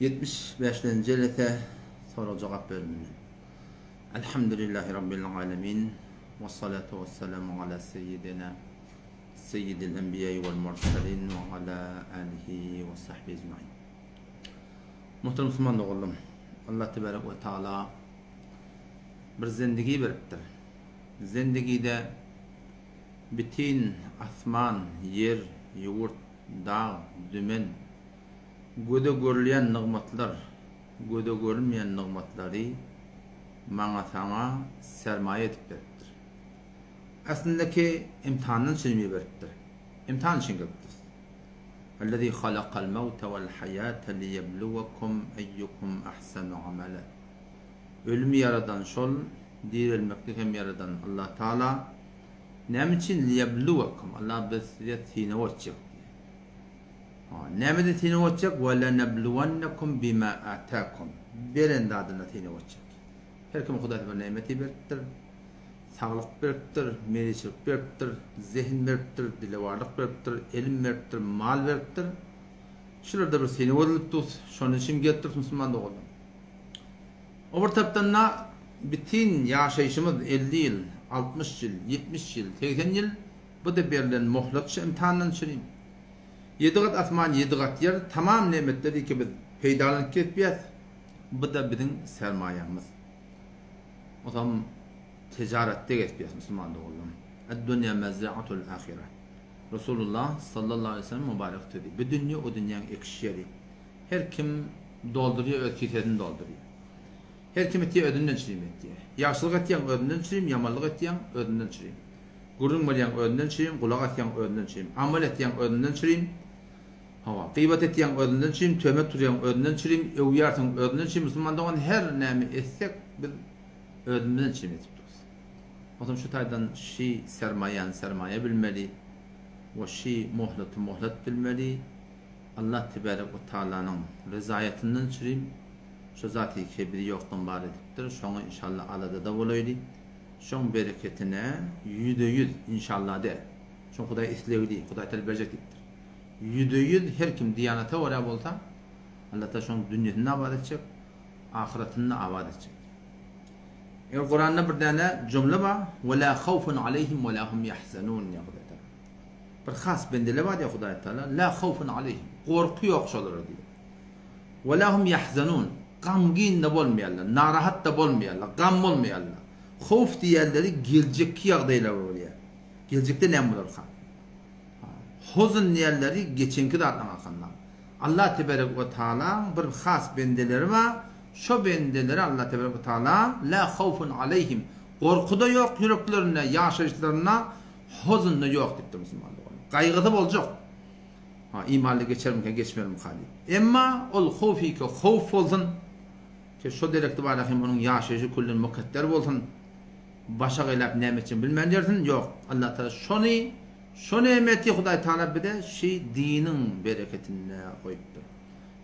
75-nji jelese sorag-jogap bölüminden. Elhamdülillahi Rabbil alemin. Ve salatu ve selamu ala seyyidina seyyidil enbiýai vel murselin ve ala alihi ve sahbihi ecmain. Muhterem musulman doganlarym, Allah tebarek ve taala bir zendigi beripdir. Zendigide bitin asman, ýer, ýurt, dag, dümen, göze görülýän nygmatlar, göze görünmeýän nygmatlary maňa-saňa sermaýa edip beripdir. Aslyndaky imtihandan üçin iberipdir. Imtihan üçin gelipdiris. Ellezî halakal mewte vel haýate liýebluwekum eýýukum ahsenu amele. Ölümi ýaradan şol, direlmeklik hem ýaradan Allah Taala. Näme üçin liýebluwekum? Allah biz size synag etjek diýýär. Ha, nämede synag etjek? Ve lenebluwennekum bima atakum. Beren zadyna synag etjek. Her kime Hudaý bir nemeti beripdir. Saglyk beripdir, meliçilik beripdir, zehin beripdir, dilewarlyk beripdir, elm beripdir, mal beripdir. Şularda bir synag edilip dur. Şonuň üçin gelipdir musulman doganlar. O bir tarapdan-da bitin ýaşaýşymyz 50 ýyl, 60 ýyl, 70 ýyl, 80 ýyl bu-da berlen mohlat şu imtihandan çürim. Ýedi gat asman, ýedi gat ýer, tamam nemetleri ki biz peýdalanyp gezipýäs. Bu-da biziň sermaýamyz. Osam tijaretde gezipýäs musulman doganlarym. Ed-dunýa mezraatul ahire. Resulullah sallallahu aleýhi we sellem mübarek sözi. Bu dünýe o dünýäň ekiş ýeri. Her kim doldurýar öz kisesini doldurýar. Her kim etýär özünden çürim etýär. Ýagşylyk etýäň özünden çürim, ýamanlyk etýäň özünden çürim. Gürrüň berýäň özünden çürim, gulak asýaň özünden çürim. Amal etýäň özünden çürim. Hawa, gybat etýäň özünden çürim, töhmet urýaň özünden çürim, öwýärsiň özünden çürim. Musulman dogan her näme etsek biz özümizden çürim edip durus. Onsoň şu taýdan şi sermaýany sermaýa bilmeli we şi mohlaty mohlat bilmeli. Allah tebarek we taalanyň rezaýatyndan çürim şu zaty ki bizi ýokdan bar edipdir. Şoňa inşallah aladada bolaýly. Şoň bereketine 100% inşallah de. Şoň Hudaý islegli, Hudaý taala berjek diýipdir. 100% her kim diýanata görä bolsa, Allah taala şoň dünýesini abat etjek, ahyratyny abat etjek. Eger Kuranda bir däne jümle bar, "Ve la havfun aleyhim ve la hum yahzanun" diýýär Hudaý Taala. Bir has bendeler bar diýýär Hudaý Taala, "La havfun aleyhim." Gorky ýok şolara diýýär. Ve la hum yahzanun. Gamgyn da bolmaýarlar, narahat da bolmaýarlar, gam bolmaýarlar. Howf diýenleri geljekki ýagdaýlar bolýar. Geljekde näme bolarka? Huzn diýenleri geçenki zatlaryň hakynda. Allah teberek we taalaň bir has bendeleri bar, şo bendeleri Allah teberek we taala la howfun aleýhim, gorky-da ýok ýüreklerinde, ýaşaýyşlarynda huzn-da ýok diýipdir musulman doganlar. Gaýgysy boljak. Ha, imanly geçermikä, geçmezmika diýip. Emma ol howfyka howf bolsun, ki şo derekde bar hem onuň ýaşaýşy külden mukadder bolsun. Başa gaýlap näme etjegini bilmän ýörsün. Ýok, Allah Taala şony, şo nemeti Hudaý Taala bize şi diniň bereketinde goýupdyr.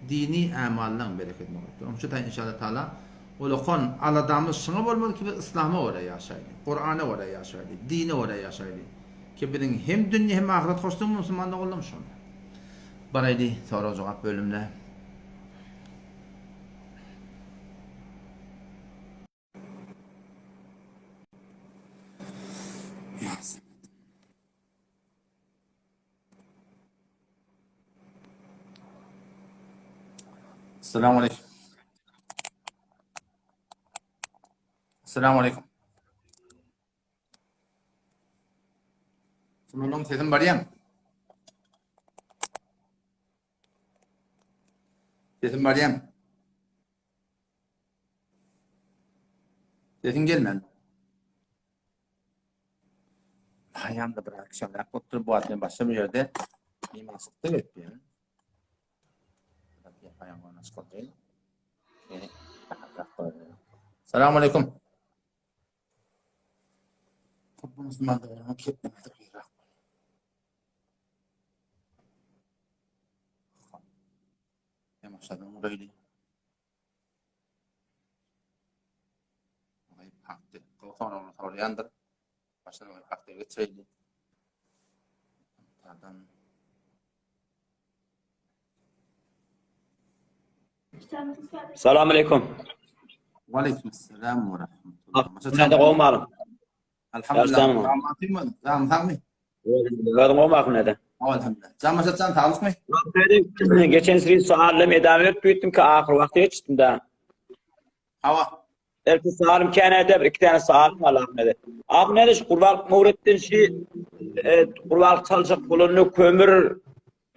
Dini ämallaň bereketinde goýupdyr. Onuň üçin inşallah Taala ulakan aladamyz şuňa bolmaly ki biz yslama görä ýaşaýly, Kurana görä ýaşaýly, dine görä ýaşaýly. Ki biziň hem dünýe hem ahyret hoşlugymyz musulman doganlarym şonda. Baraýly sorag jogap bölümine. Assalamu alaikum. Assalamu alaikum. Munuň sesim barýarmy? Sesim barýarmy? Sesiň gelmän. Haýanda bir akşam bolupdyr. Bu wagt men başga bir ýerde myhmançylykda gelipdim. Salam aleyküm. Soraýandyr. Başdan hakda geçeýli. Tadan. Salam aleýkum. Waleýkim salam we rahmetullah. Näde gowy malym? Alhamdulillah. Janyň sagmy? Özüň gowy malym näde? Alhamdulillah. Jan Maşatjan saglykmy? Geçen seri sualym edam edip gitdim ki ahyr wagty geçdim da. Hawa. Belki sualym känede bir iki tane sualym bar ahmede. Ahmede şu gurbanlyk möwritden şu e, gurbanlyk çaljak bolanda kömür,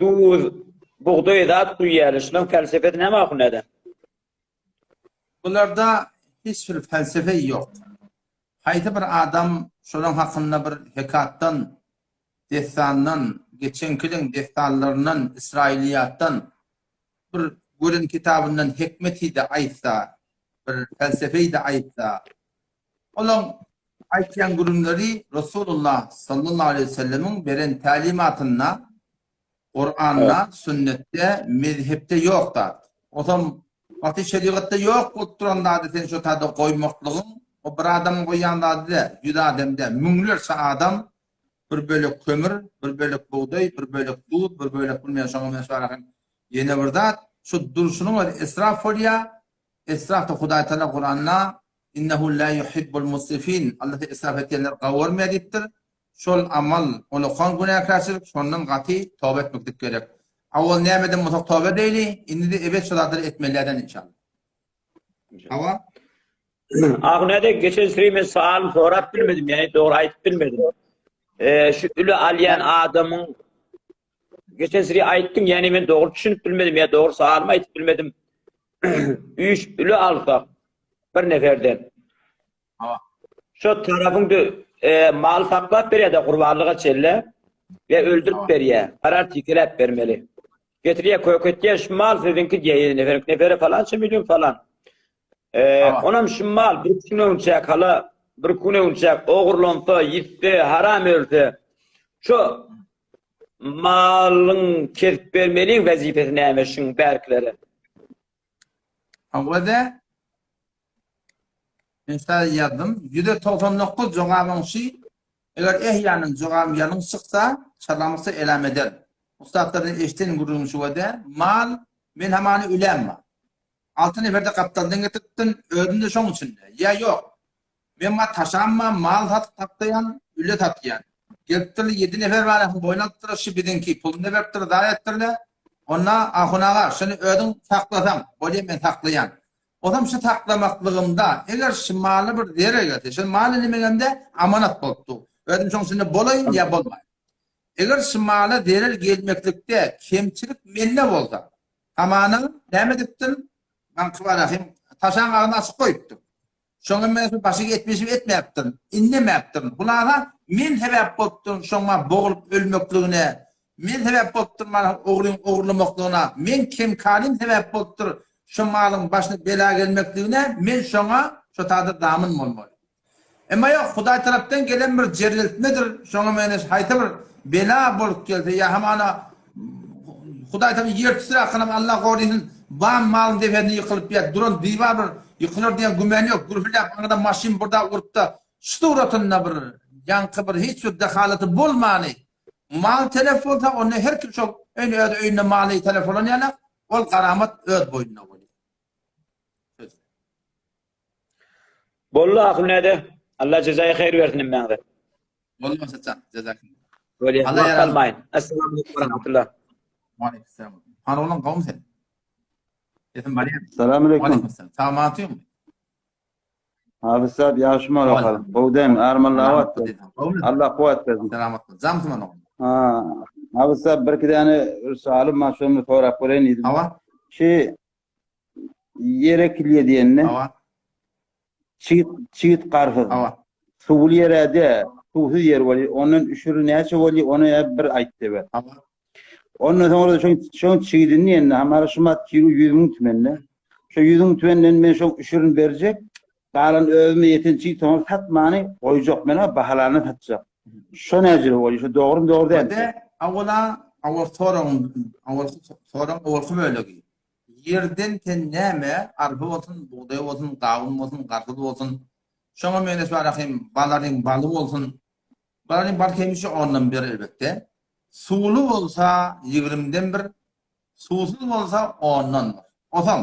duz, bugdaý zat guýýarlar. Şunuň felsefesi näme ahmede? Bularda hiç bir felsefe ýok. Haýsy bir adam şolaň hakynda bir hekatdan, dessandan, geçenkiliň dessanlaryndan, israiliýatdan bir gören kitabyndan hikmeti-de aýtsa, bir felsefe-de aýtsa, olaň aýtýan gürrüňleri Resulullah sallallahu aleýhi we sellemiň beren tälimatynda, Kuranda, sünnetde, mezhepde ýok zat. Osam wagty şerigatda ýok bolup duran zady sen şo tada goýmaklygyň, o bir adamyň goýýan zady däl, ýüz adam däl, müňlerçe adam bir bölek kömür, bir bölek bugdaý, bir bölek duz, bir bölek bilmeýän şoňa meňzeş bar hem ýene bir zat, şu durşunyň özi israf bolýar. Israfda Hudaý Tagala Kuranda Innehu la yuhibbul musrifin, Alla israf etýänleri gawarmaýar diýipdir. Şol amal ulakan günäkärçilik, şondan gaty toba etmeklik gerek. Awal näme eden bolsak toba edeýli, indi-de ebet şo zatlary etmelilerden inşallah. Hawa. Ahunede geçen seri men soalymy sorap bilmedim, ýani dogry aýdyp bilmedim. Ee, şu üle alýan adamyň geçen seri aýtdyň, ýani men dogry düşünip bilmedim, ýa dogry soalymy aýdyp bilmedim. Üç üle alsak bir neferden. Hawa. Şo tarapyň dö e, mal saklap berýär-de gurbanlyga çenli we öldürip berýär. Karar tikiläp bermeli. Getirýär, köketýär, şu mal siziňki diýýär, ýedi neferiň nefere falança million falan. E, onam şu mal bir gün öňçäk hala bir gün öňçäk ogurlansa, ýitse, haram ölse, şu malyň kesip bermeliň wezipesi näme şuň bärkilere? Hawa-da, Men size ýazdym. 199 jogabyň şi, eger ehýanan jogabym ýalňyş çyksa, çalamysa elam ederin. Ussatlardan eşden gürrüňim şu wede, mal, men hamany üläm bar. Alty neferde gapdaldan getiripdim, özüm-de şoň içinde. Ýa ýok. Men ma taşam bar, mal satyp saklaýan, üle satýan. Gelipdirler, ýedi nefer bar, ähli boýun alypdyrlar, şi biziňki, puluny beripdir, zaý etdirler. Onda, Ahun aga, şuny özüň saklasaň, bolýa men saklaýan. Ozam şu saklamaklygymda, eger şu mala bir zerer gelse, şu mal indi meňemde amanat bolup dur. Özüm şoň içinde bolaýyn ýa bolmaýyn. Eger şu mala zerer gelmeklikde kemçilik mende bolsa, hamana näme edipdim? Baňky barahym taşaň agzyny açyk goýupdym. Şoňa men şu başy etmişim etmäpdirin, indemäpdirin. Hulasa men sebäp bolupdyryn şoň maňa boglup ölmekligine, men sebäp bolupdyryn maňa ogryň ogurlamaklygyna, meň kemkarim sebäp bolupdyr şo malyň başyna bela gelmekligine, men şoňa şo taýda zamyn bolmaly. Emma ýok, Hudaý tarapdan gelen bir jerreltmedir, şoňa meňzeş haýsy bir bela bolup gelse ýa hamana Hudaý tarapdan ýer titräp halam Allah gorysyn bam malyň depesine ýykylyp ýa duran diwar bir ýykylar diýen güman ýok, gürpüldäp aňyrdan maşyn burda urupda şu suratynda bir ýaňky bir hiç bir dehalaty bolmany mal telef bolsa onda her kim şol öýüne öz öýünde maly telef bolan ýaly ol garamat öz boýnuna bolýar. Boldy ahun näde? Allah jezaýy haýyr bersin hemmäňize. Boldy Maksatjan, jazakallah. Bolýar. Allah ýarar. Almaýyn. Assalamu alaykum we rahmetullah. Wa alaykum salam. Han oglan gowmy sen? Sesim barýar. Salam Wa aleyküm. alaykum salam. Sag matyňmy? Hafız sahab ýagşy mal bakalym. Gowy dämi? Armanly abat. Allah kuwwat bersin. Selamat. Jamsyman oglan. Ha, Hafız sahab bir iki däne bir soalym bar, şony sorap göreýin diýdim. Hawa. Şu ýer ekilýär diýende. Hawa. Çigit, çigit garpyz. Hawa. Suwly ýer dä, suwsuz ýer bolýar. Ondan üşüri näçe bolýar, ony bir aýt diýip. Hawa. Ondan soňra şoň şoň çigidini diýende, hamara şu mat kilo 100 müň tümende. Şo 100 müň tümenden men şoň üşürini berjek. Galan özüme ýeten çigit soňra satmany goýjak men bahalany satjak. Şo näjele bolýar? Şo dogrymy dogry dälmi? Ode awala awal soragyň awalky soragyň owalky bölegi. Ýerden sen näme arpa bolsun, bugdaý bolsun, gawun bolsun, garpyz bolsun, şoňa meňzeş barahym balaryň baly bolsun. Balaryň baly hemişe ondan bir elbetde. Suwly bolsa ýigrimden bir, suwsuz bolsa ondan bir. Osaň.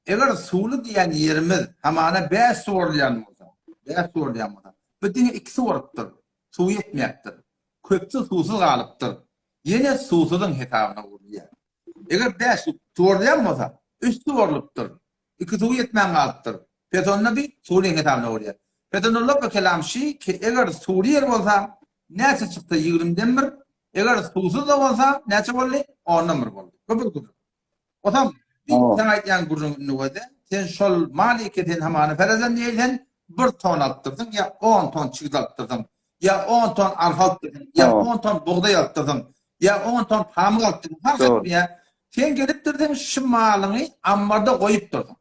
Eger suwly diýen ýerimiz hamana 5 suwarylýan bolsa, 5 suwarylýan bolsa, bu diňe 2 suwarypdyr. Suw ýetmäpdir. Köpüsi suwsuz galypdyr. Ýene suwsuzyň hesabyna urulýar. Eger 5 suwarylýan bolsa, 3 suwarylypdyr. 2 suw ýetmän galypdyr. Pes onda bir suwlyň hesabyna urýar. Pes onda lopba kelam şi ki eger suwly ýer bolsa, näçe çyksa 20-den bir, eger suwsuz da bolsa näçe boldy? 10-dan bir boldy. Bu bir gürrüň. Osam, bir sen aýdýan gürrüň indi göze, sen şol maliki sen hamany ferezen diýeý sen bir ton alypdyrsyň ýa 10 ton çigit alypdyrsyň, ýa 10 ton arpa alypdyrsyň, ýa 10 ton bugdaý alypdyrsyň, ýa 10 ton pamyk alypdyrsyň, parh etmeýär. Sen gelipdirsiň şu malyňy ammarda goýupdyrsyň.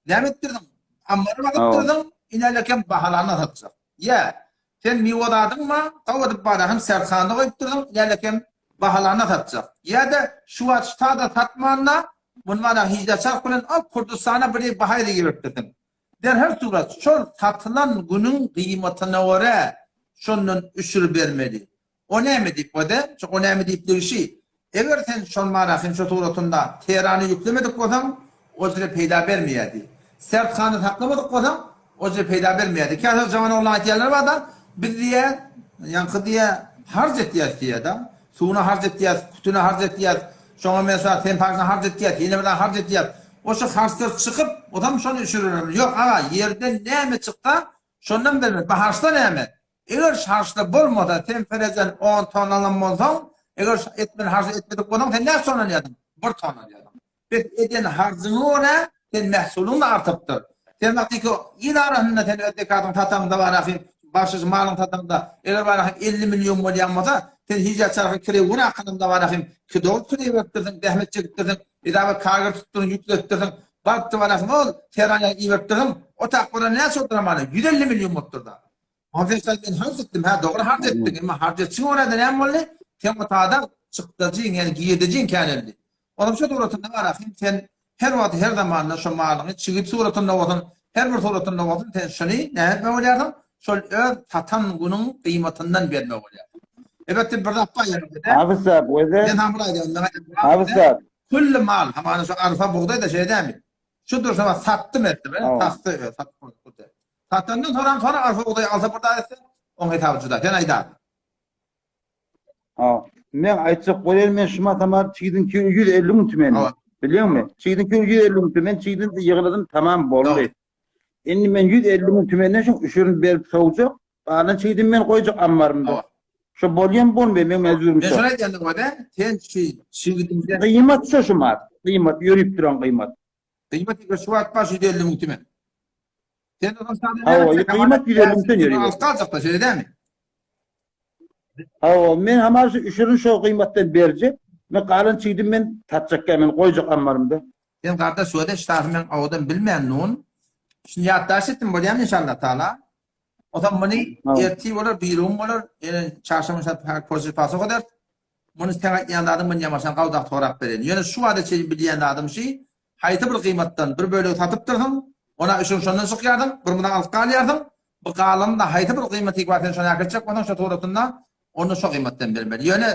Näme etdirdiň? Ammara basypdyrdyň, inelekem bahalanyna satjak. Ýa, sen miwe zadyňma, gawadyp barahyn serhanda goýupdyrdyň, inelekem bahalanyna satjak. Ýa-da şu wagt ştada satmanda, muny bana hijde çarh bilen al Kürdüstana bir bahaýda iberipdirsiň. Der her surat şol satylan günüň gyýmatyna görä şondan üşür bermeli. O näme diýip o-da, o näme diýip degişi. Eger sen şol Marahym şo suratynda Tehrany ýüklemedik bolsaň, o jire peýda bermeýärdi. Serthany saklamadyk bolsaň, o jire peýda bermeýärdi. Käbir jawan oglan aýtýanlary bar-da, biz diýýär, ýaňky diýýär, harç etýäs diýýär-de. Suwuna harç etýäs, kütüne harç etýäs, şoňa mesela sempagyna harç etýäs, ýene bir zada harç etýäs. O şu harçlar çykyp, ozam şony üşürerem. Ýok, aga, ýerden näme çyksa, şondan bermeli. Bu harçda näme? Eger şarşda bolmasa sen ferezen on ton alan bolsaň, eger etmeli harjy etmedik bolsaň sen näçe ton alýardyň? Bir ton alýardyň. Bes eden harjyňa görä sen mähsulyň-da artypdyr. Sen wagtyky il arasynda sen öz zekatyňy sataňda barahym, bagşyş malyňy sataňda, eger barahym 50 million bolýan bolsa, sen hijä çarhy kireý gün akynyňda barahym kidol kireý beripdirsiň, zähmet çekipdirsiň, edawa karger tutupdyrsyň, ýükletdirsiň, barypdyr barahym ol Tehrana iberipdirsiň, o tak bolan näçe bolupdyr hamana 150 million bolupdyr-da. Onsoň sen men harç etdim, hä, dogry harç etdiň, emma harç etşiň görä-de näme boldy? Sen o taýda çykdajyň, ýagny girdejiň käneldi. Onuň şu suratynda bar ahym, sen her wagt, her zamanda şu malyňy çigit suratynda bolsun, her bir suratynda bolsun, sen şuny näme etmeli bolýarsyň? Şol öz satan günüň gyýmatyndan bermeli bolýarsyň. Elbetde bir zat bar ýa-da. Hafyz sahip, özi. Men saňa bir aýdaýyn, maňa Hafyz sahip. Külli mal, hamana şu arpa, bugdaý-da şeýle dälmi? Şu durşuna satdym etdim, satdy, satyp boldy. Satandan soran sonra arpa bugdaý alsa bir zat etse, oň hesaby juda. Sen aýda. Ha, men aýtjak bolýan men şu matamar çigdiň kilo 150 müň tümen. Bilýäňmi? Çigdiň kilo 150 müň tümen, çigdin ýygladym, tamam boldy. Indi men 150 müň tümenden şoň üşürini berip sowjak, galan çigdim men goýjak ammarymda. Şo bolýan bolmaýar, men mejburym şo. Men şony aýdýan da, sen şu çigdiňden Gyýmat şo şu mat. Gyýmat ýörüp duran gyýmat. Gyýmat şu wagt bar şu 150 müň tümen. Sen o zaman Hawa, gyýmat 150 müň tümen ýörüp. Alyp galjakda, şeýle dälmi? Hawa, men hamar şu üşürin şo gyýmatdan berjek. Men galan çigdim men satjak men goýjak ammarymda. Sen gardaş şöyle ştahy men owadan bilmän nun. Şunu ýatdaş etdim bolýamy inşallah taala. O zaman muny ertir bolar, birigün bolar, ýene çarşamba şat poçta pasok eder. Muny sen aýtýan zadyň men ýamaşan gawdak sorap bereýin. Ýöne şu wada çenli bilýän zadym şi, haýsy bir gyýmatdan bir bölegi satypdyrsyň, ona üçin şondan çykýarsyň, bir muny alyp galýarsyň, bu galanyny haýsy bir gyýmaty bar sen şony äkitjek bolsaň şo suratynda onda şo gyýmatdan bermeli. Ýöne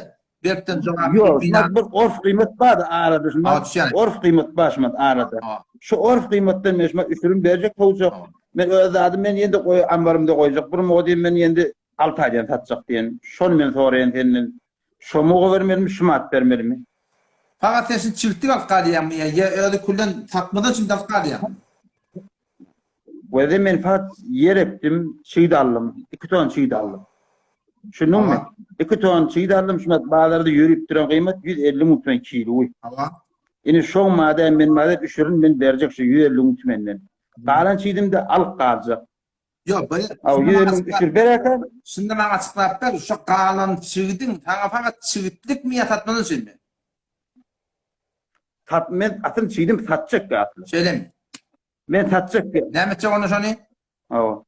berkden jogap Ýok, şumat bir orf gyýmat bar arada şumat. Orf gyýmat bar şumat arada. Şu orf gyýmatdan men şumat üşürim berjek kowjak. Men öz zadym men ýende goý ambarymda goýjak. Bir muga diýen men ýende 6 aýdan satjak diýen. Şony men soraýan senden. Şo muga bermelimi, şumat bermelimi? Fakat sen şimdi çigitlik alyp galýaňmy ýa ýa özi külden satmadan şimdi alyp galýaňmy? Weze men fakat ýer ekdim, çigit aldym. 2 ton çigit aldym. Düşündiňmi? 2 ton çigit aldym, şumat bazarda ýörüp duran gyýmat 150 müň tümen kilowy. Hawa. Indi şoň madem men madem üşürin men berjek şu 150 müň tümenden. Galan çigidimde alyp galjak. Ýok, bir Aw 150 müň üşür berersen. Şunda maňa açyklap ber, şu galan çigidiň saňa fakat çigitlikmi ýa satmadan üçinmi? Sat men asyl çigdim satjak asly. Şeýlemi? Men satjak. Näme etjek onda şony? Hawa.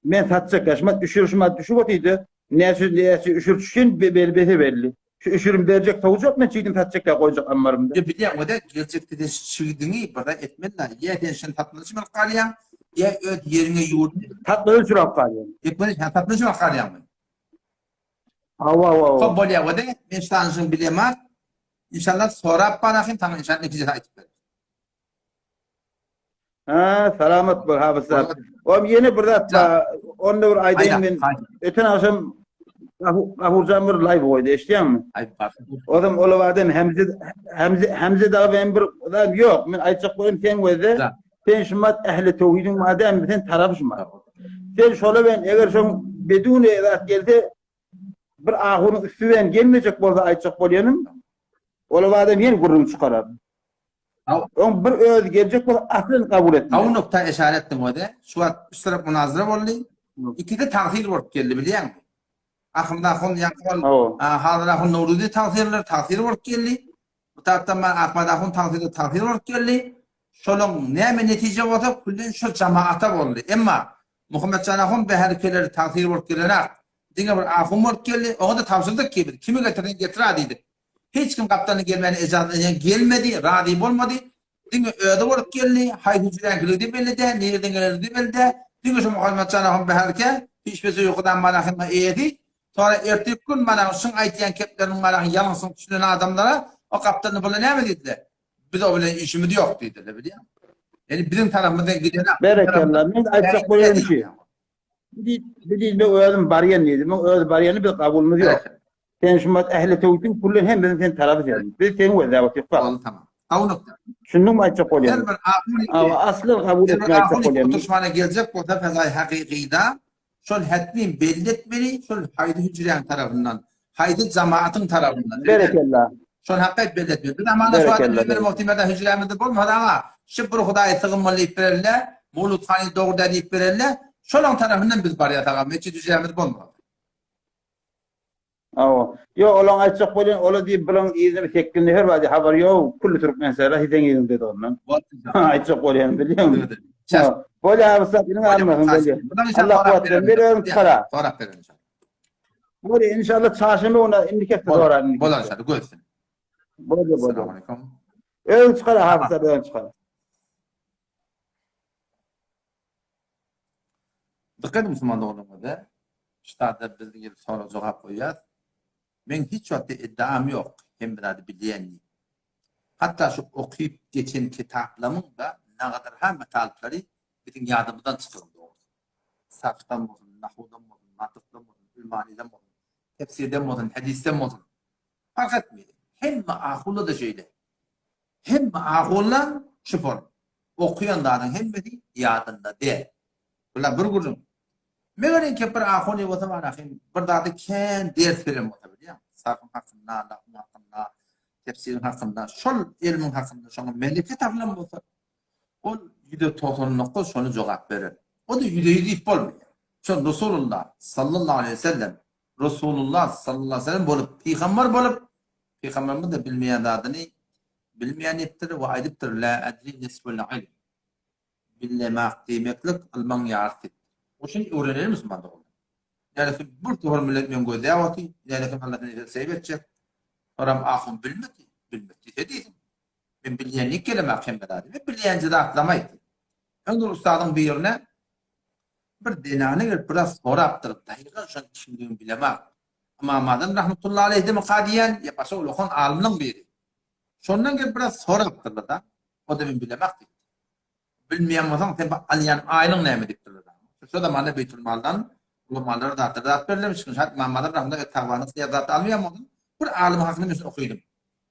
Men satjak ýaşma düşür şuma düşüp otydy. Näçe näçe üşür düşen belli bese belli. Şu üşürim berjek sowjak men çigdim satjak ýa goýjak ammarymda. Ýa bilýän o-da geljekde sen çigidiňi bir zat etmeli da. Ýa sen şuny satmaly üçin alyp galýaň, ýa öz ýeriňe ýurt. Satmaly üçin alyp galýan. Etmeli, sen satmaly üçin alyp galýaňmy? Hawa, hawa, hawa. Şo bolýa o-da, men şu tanyşyňy bilemok. Inşallah sorap barahym, saňa inşallah netijesini aýtyp bererin. Ha, salamat bol Hafyz sahib. Ohm ýene bir zat bar. Onda bir aýdaýyn men. Öten agşam Gafurjan bir live goýdy, eşitýäňmi? Aýt bar. Ozam ol adam Hemze Hemze Hemze dagy ben bir adam ýok. Men aýtjak bolam sen gözde. Sen şumat ähli towhidiň madem sen tarapy şumat. Sen şola ben eger şoň bedune zat gelse bir ahunyň üstü bilen gelmejek bolsa aýtjak bolýanym. Ol adam ýene gürrüň çykarar. Oň bir özi geljek bolsa aslyn kabul etmez. Haw nokta eşare etdiň öde. Şu wagt üç tarap munazara boldy. Ikisi tagsyr bolup geldi bilýäňmi? Ahmyt ahun ýaňky ol Hazyr ahun Nowruzy tagsyrlar tagsyr bolup geldi. Bu tarapdan bar Ahmad ahun tagsyry tagsyr bolup geldi. Şolaň näme netije bolsa küllen şo jamaata boldy. Emma Muhammetjan ahun bäherkeleri tagsyr bolup gelenak. Diňe bir ahun bolup geldi. Oňa-da tabşyrdyk ki biz kimi getirseň getir-a diýdik. Hiç kim gapdalyna gelmäne ejazat edýän gelmedi, razy bolmady. Diňe özi bolup geldi. Haýsy hüjräňkiligi-de belli däl, nireden gelenligi-de belli däl. Diňe şu Muhammetjan ahun bäherke, hiç biri ýok adam mana eýesi. Sonra erteki gün mana şuň aýtýan kepleriniň mana ýalňyşyny düşünen adamlara o gapdalyna bular näme diýdiler? Biz o bilen işimiz ýok diýdiler, bilýäňmi? Ýani biziň tarapymyzdan giden Berekella. Men aýtjak bolýan şu. Bir diýdi özüm barýan diýdi. Men öz barýany biz kabulymyz ýok. Sen şu mat ähli töwhidiň kullen hemmesini sen tarapy sen. Biz seni gözläp otyk bak. Boldy tamam. Gawunykda. Şundan aýtjak bolýan. Her bir ahun asly kabul etme aýtjak bolýan. Oturşmana geljek bolsa fezaý hakykyda Şol hetmin belli etmeli, şol haýsy hüjräň tarapyndan, haýsy jamaatyň tarapyndan. Berekella. Şol hakyt belli etmeli. Biz amana şu wagt Ömer Muhtimerde hüjrämizde bolmasa aňa şu bir Hudaýy sygynmaly diýip berelle, Mawlud hany dogry däl diýip berelle, şolaň tarapyndan biz barýas agam, metjit hüjrämiz bolmasa. Awa. Ýok, olaň aýtjak bolýan, ola diýip bulaň yzyna bir 8 nefer bar diýip habary ýok, külli türkmensähra hizeň yzynda ondan. Aýtjak bolýan bilýäňmi? Bolýa ussat, iniň almasyn bolýa. Allah kuwwat bersin. Bir özüň çykara. Sorap berin inşallah. Bolýa inşallah çarşenbe güni indiki hepde sorar. Bolar inşallah görsün. Bolýa bolýa. Assalamu Özüň çykara hafyzlar özüň çykara. Dikkat musulman doganlarymyza, ştada biz gelip sorag jogap goýýas. Meň hiç wagtda iddiam ýok, hemme zady bilýän diýip. Hatda şu okyp geçen kitaplamyň-da nagadar-ha metalyplary biziň ýadymyzdan çykylan dogrusy. Sarfdan bolsun, nahuwdan bolsun, mantykdan bolsun, ülmanydan bolsun, tefsirden bolsun, hadisden bolsun. Parh etmeýär. Hemme ahunda-da şeýle. Hemme ahunlaň şufor. Okaýan zadyň hemmesi ýadynda däl. Bular bir gürrüň. Meger entek bir ahuny bolsa bar ahim bir zady kän ders beren bolsa bilýäň. Sarfyň hakynda, lafyň hakynda, tefsiriň hakynda, şol elmiň hakynda şoňa meleke tapylan bolsa, ol 199 şony jogap berer. O-da 100 diýip bolmaýar. Şol Resulullah sallallahu aleyhi ve sellem Resulullah sallallahu aleyhi ve sellem bolup, pygamber bolup Pygamberimiz-de bilmeýän zadyny bilmeýän diýipdir we aýdypdyr, Lä edri nisful ilm. Bilemak diýmeklik ylmyň ýarysy diýipdir. O şuny öwreneli musulman doganlar. Nälesim bir topar millet meň gözläp oty, nälesim Allah seni sebep etjek. Soram ahun bilmedi, bilmedi diýse diýsin. Men bilýän diýip gelemak hemme zady. Men bilýänje zatlarymy aýtdym. Öň bir ustadyň birine bir zenana gelip biraz sorapdyr, daýygan şoň kimdigini bilemak. Ymam Azam rahmetullahi aleýhdemika diýen ýa başga ulakan alymlaň biri. Şondan gelip biraz sorapdyrlar-da. O-da men bilemak diýipdir. Bilmeýän bolsaň sen bu alýan aýlyň näme diýipdirler. Şo zamanda Beýtulmaldan ulamalara zatlar zat berlermiş. Şat Ymam Azam rahmetullahi tagwany diýen zat almaýan bolsa, bir alym hakyny men okydym.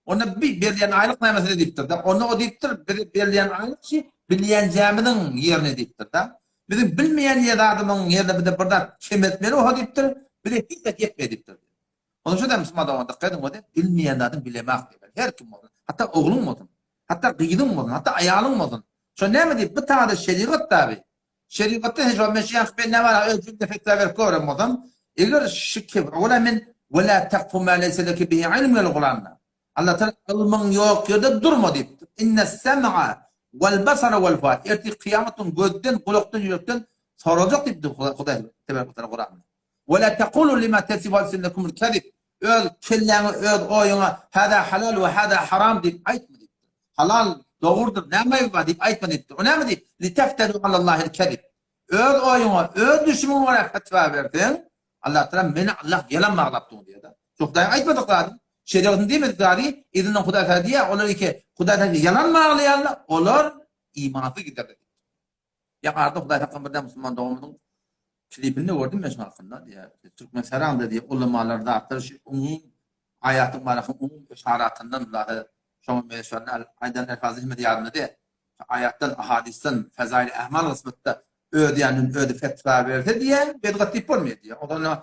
Onda bi berilýän aýlyk näme size diýipdir-de. Onda o diýipdir, bize berilýän aýlyk şi bilýänjämiziň ýerine diýipdir-de. Biziň bilmeýän ýer zadymyň ýerine bize bir zat kemeltmeli bolsa diýipdir, bize hiç zat ýetmeýär diýipdir. Onuň üçin hem musulman dogan dykgat ediň, o bilmeýän zadyň bilemak diýip. Her kim bolsun, hatda ogluň bolsun, hatda gyzyň bolsun, hatda aýalyň bolsun. Şo näme diýip, bu taýda şerigat tabi. Şerigatda hiç wagt men şu ýanky bende bar, öz jümle fetwa berip gören bolsam, eger şu kibr, ola men we la takfu ma leysa leke bihi ilm gel Kuranda. Allah Taala ylmyň ýok ýerde durma diýipdir. Inne sem'a wal basara wal fuad. Ertir kyýamat gün gözden, gulakdan, ýürekden sorajak diýipdir Hudaý tebaraka we taala Kuranda. We la taqulu lima tasifu alsinatukumul kezib. Öz kelläňe, öz oýuňa hada halal we hada haram diýip aýtma diýipdir. Halal dogrudyr, näme aýby bar diýip aýtma diýipdir. O näme diýip? Litefteru alallahil kezib. Öz oýuňa, öz düşümiňe görä fetwa berseň, Allah Taala meni Allah ýalan baglap dur diýýär. Şu Hudaýyň aýtmadyk zady, şerigatyň diýmedik zady, yzyndan Hudaý Taala diýýär, olar iki Hudaý Taala ýalan baglaýarlar, olar imansyz giderler diýipdir. Ýa arada Hudaý saklasyn birden musulman doganymyzyň klipinde gördüm men şu hakynda diýýär. Türkmen saranda diýýär, ulamalar zatlar şu umum aýatyň barakyň umum yşaratyndan zady şoňa men şonda aýdan elfazy hemme ýadymda däl. Aýatdan, ahadysdan, fezail ahmal gysmytda öz ýanyndan özi fetwa berse diýýär, bedgat diýip bolmaýar diýýär. O zaman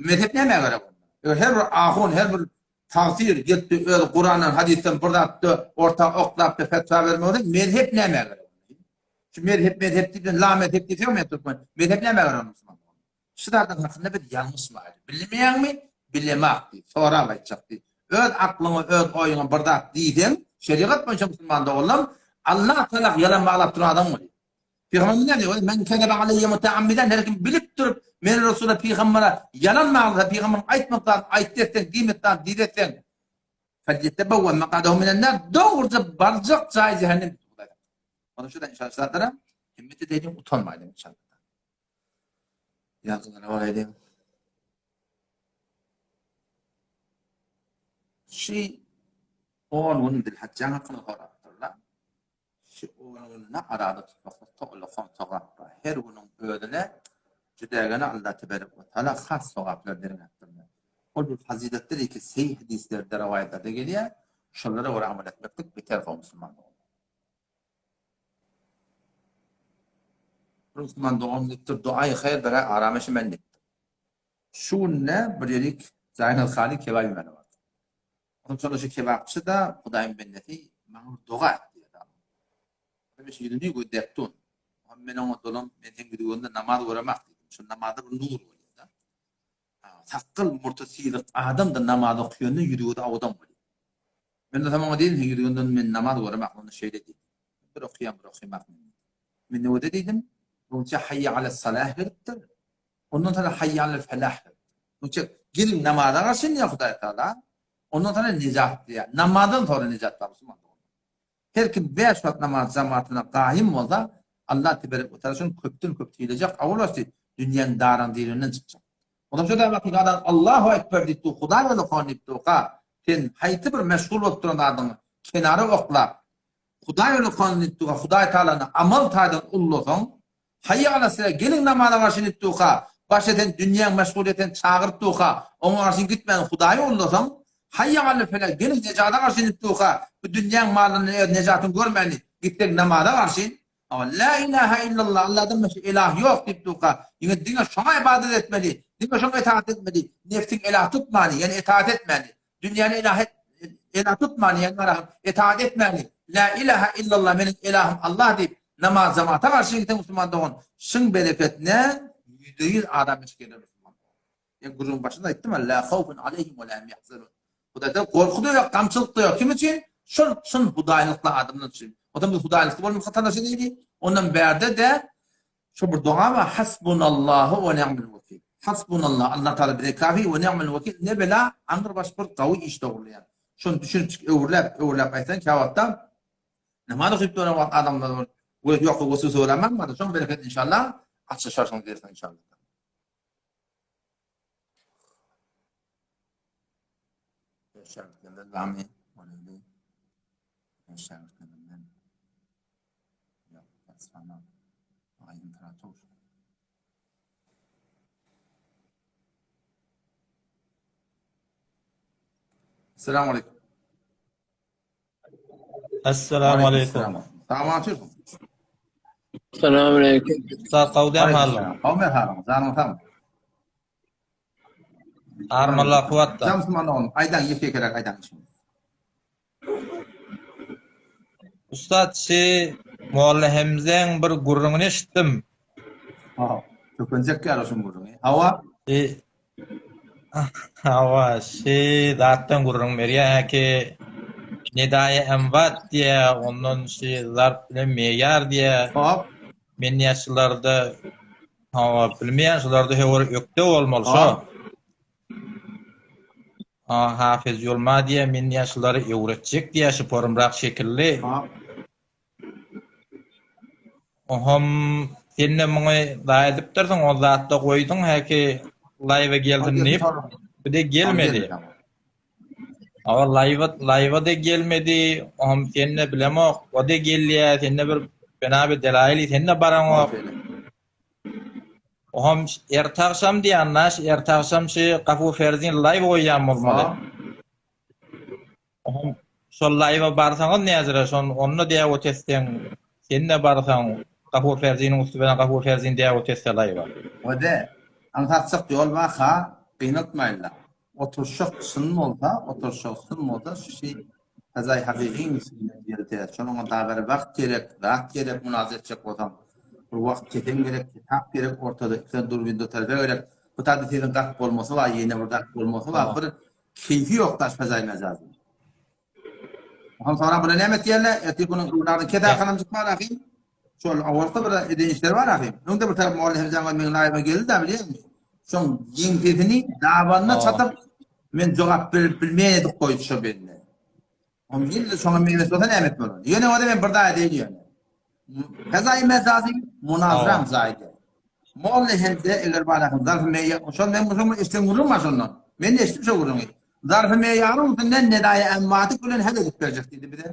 mezhep nämä gerek onda? Eger her bir ahun, her bir tagsyr gelip öz Kurandan, hadysdan bir zatda orta oklap da fetwa bermek bolsa, mezhep nämä gerek? Şu mezhep mezhep diýip, la mezhep diýseň men türkmen. Mezhep nämä gerek musulman? Şu zadyň hakynda biz ýalňyşmaýaly. Bilmeýäňmi? Bilemak diý. Sorap aýtjak diý. Öz aklyňa, öz oýuňa bir zat diýseň, şerigat boýunça musulman doganlarym, Allah Tagala ýalan baglap duran adam bolýar. Pygamberimiz näme diýýär? Men kezebe aleýye muta'ammidan her kim bilip durup, meni Resula pygambere ýalan baglasa, pygamberiň aýtmadyk zadyny aýtdy etseň, diýmedik zadyny diýdi etseň, Felýetebewwe makadehu minen nar, dogruja barjak jaýy jähennem diýdi Hudaý. Onuň üçin inşallah zatlara himmet edeýliň, utanmaýlyň inşallah. Ýazgylara baraýlyň. Şi 10 gün Zilhajjaň hakyny sorapdyrlar. Şu 10 gününe arada tutmaklyk uly sogap bar. Her günüň özüne jüdägene Allah teberek we taala has sogaplar berýärdir. Ol bir faziletdir ki sahih hadislerde rowaýatlarda gelýär. Şolara görä amal etmeklik beter gowy musulman. Bir musulman dogan diýipdir, duaýy haýyr bere arameşi men diýipdir. Şu günde bir ýerik Zaýnal Haly kebap ýemeli bardy. Onsoň şonda şu kebapçy-da Hudaýyň bendesi maňa bir doga et diýýär. Men şu ýüzüni gözläp dur. Men oňa dolan, men seň ýüzüňde namaz göremak diýdim. Şu namazda bir nur bolýar-da. Sakgal murty syryk adam-da namaz okaýanda ýüzi gözi awadan bolýar. Men bolsam oňa diýdim, seň ýüzüňden men namaz göremak, onda şeýle diýdi. Bir okaýan, bir okaýmak men diýdi. Men nöwede diýdim, öňçe haýýa alas-salah gelipdir. Ondan soňra haýýa alal-felah gelipdir. Öňçe geliň namaza garşy diýýär Hudaý Tagala. Ondan soňra nejat diýýär. Namazdan soňra nejat bar musulman doganlar. Her kim bäş wagt namaz jamatyna gaýym bolsa, Allah teberek we taala şony köpden köp sylajak, awal başda dünýäň daran zirinden çykjak. Ondan şo da wagt adam Allahu ekber diýip dur, Hudaý ýoly kon diýip durka, sen haýsy bir meşgul bolup duran zadyňy kenara oklap, Hudaý ýoly kon diýip durka, Hudaý taalany amal taýdan ullasaň, Haýýa ala sala, geliň namaza garşy diýip durka, başda sen dünýäň meşgulyýeti seni çagyryp durka, oňa garşy gitmän Hudaýy ullasaň, Haýýa ala fela, geliň nejata garşy diýip durka, bu dünýäň malyndan öz nejatyňy görmän gitseň namaza garşy, La ilaha illallah, Allahdan başga ilah ýok diýip durka, ýene diňe şoňa ybadat etmeli, diňe şoňa itaat etmeli, nefsiň ilah tutmany, ýagny itaat etmäni, dünýäni ilah et, ilah tutmany, ýagny barahym, itaat etmäni, La ilaha illallah, meniň ilahym Allah diýip, namaz jamata garşy gitseň musulman dogan, şyň bereketine 100% adam eşik eder musulman dogan. Men gürrüň başynda aýtdym, La hawfun aleýhim we la hum ýahzanun. Hudaýda gorky da ýok, gamçylyk da ýok. Kim üçin? Şol çyn hudaýlykly adamlar üçin. O da biz hudaýlykly bolmak talaş edeli. Ondan bärde-de Şu bir doga bar, Hasbunallahu we ni'mel wekil. Hasbunallah, Allah Taala bize kafi we ni'mel wekil. Ne bela, aňrybaş bir gawy iş dogurlaýar. Şony düşünip çyk öwürläp, öwürläp aýtsaň käwagtda namaz okyp duran wagt adamlar bir we ýok we söwlämem bar. Şoň bereket inşallah açyşarsyň diýersiň inşallah. Şägirtlerden barmy? Şägirtlerden. Esselamu aleýkum. Esselamu aleýkum. Salam aleýkum. Esselamu aleýkum. Sag gawdam halyň. Gawmy halyň, janyň sag. Armalla kuwatda. Jam musulman oglum, aýdaň ýeke ýekeräk aýdaň işiňi. Ussat şi Molla Hemzeň bir gürrüňini eşitdim. Ha, köpenjek ýaly şuň gürrüňi. Hawa. Şi Hawa, şi zatdan gürrüň berýär ki Nedaýa emwat diýýär, ondan şi zarp bilen meýar diýýär. Hop. Men diýýär şularda Hawa, bilmeýän şularda höwür ökde bolmaly şo. Ha, Hafiz Ýulma diýýär, men diýýär şulary öwretjek diýýär, şu porumrak şekilli. Oham sen-de muňy zaýa edipdirsiň, o zatda goýduň häki laýwa gelsin diýip. Bu-da gelmedi. Hawa, laýwa, laýwa-da gelmedi. Oham sen-de bilemok, o-da gelýär, sen-de bir. Benabi delaili sen-de baraňok. Oham erte agşam diýýän naş, erte agşam şu Gafur Ferzin live goýýan bolmaly. Oham şol live barsaňyz näzire şon onda däwet etseň, sen-de barsaň Gafur Ferziniň üsti bilen Gafur Ferzin däwet etse live. Wede, aňsatjak ýol bar-ha, gynaltmaýynlar. Oturşak çyn bolsa, oturşak çyn bolsa, şu şeý Kazaý hakykyň üstünden ýörite. Şonuňa dagy bir wagt gerek, zat gerek, munazara etjek bolsaň. Bir wagt kesen gerek, kitap gerek, ortada iki sany durbin dotarka gerek. Bu taýda sesiň gaty bolmasy bar, ýene bir zat bolmasy bar. Bir keýfi ýok daş Kazaý mejazy. Ondan soňra buna näme etýärler? Ertir bunuň öwladyny kes arkanam çykman ahy. Şol awalky bir eden işleri bar ahy. Öňde bir tarap Molla Hemzäň meň laýyma geldi-de bilýäňmi? Şoň ýeňsesini dabanyna çatyp men jogap berip bilmeýän edip goýdy şo bende. Oň ýene şoňa meňzeş bolsa näme etmeli? Ýöne o men bir daýy diýdi ýöne. Kazaý mezazy munazram zaýdy. Molla Hemze eger bar ahy zarfy meýe şol men şoň eşden gürrüň bar şondan. Men eşitdim şo gürrüňi. Zarfy meýaryň üstünden nedaýy emmadyk bilen hal edip berjek diýdi bize.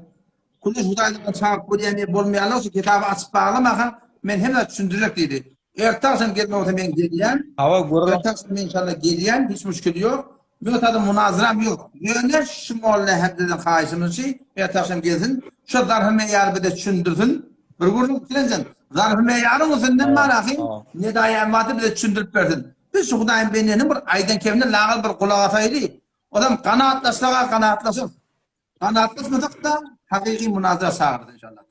Kuduş Hudaýdan çagyryp görýän diýip bolmaýanlygy üçin kitaby açyp baglamaka men hemme zat düşündirjek diýdi. Erte agşam gelme bolsa men gelýän. Hawa gürrüň. Erte agşam men inşallah gelýän, hiç müşkil ýok. Men otada munazyram ýok. Ýöne şu molla Hemzeden haýyşymyz şu, erte agşam gelsin, şu zarfy meýary bize düşündirsin. Bir gürrüň bitirenjeň. Zarfy meýaryň üstünden manahy Nedaýy Emmady bize düşündirip bersin. Biz şu Hudaýyň bendesiniň bir aýdan kemine lagal bir gulak asaýly. Ozam ganaatlaşsaga ganaatlaşarys. Ganaatlaşmasak-da hakyky munazara çagyrarys inşallah.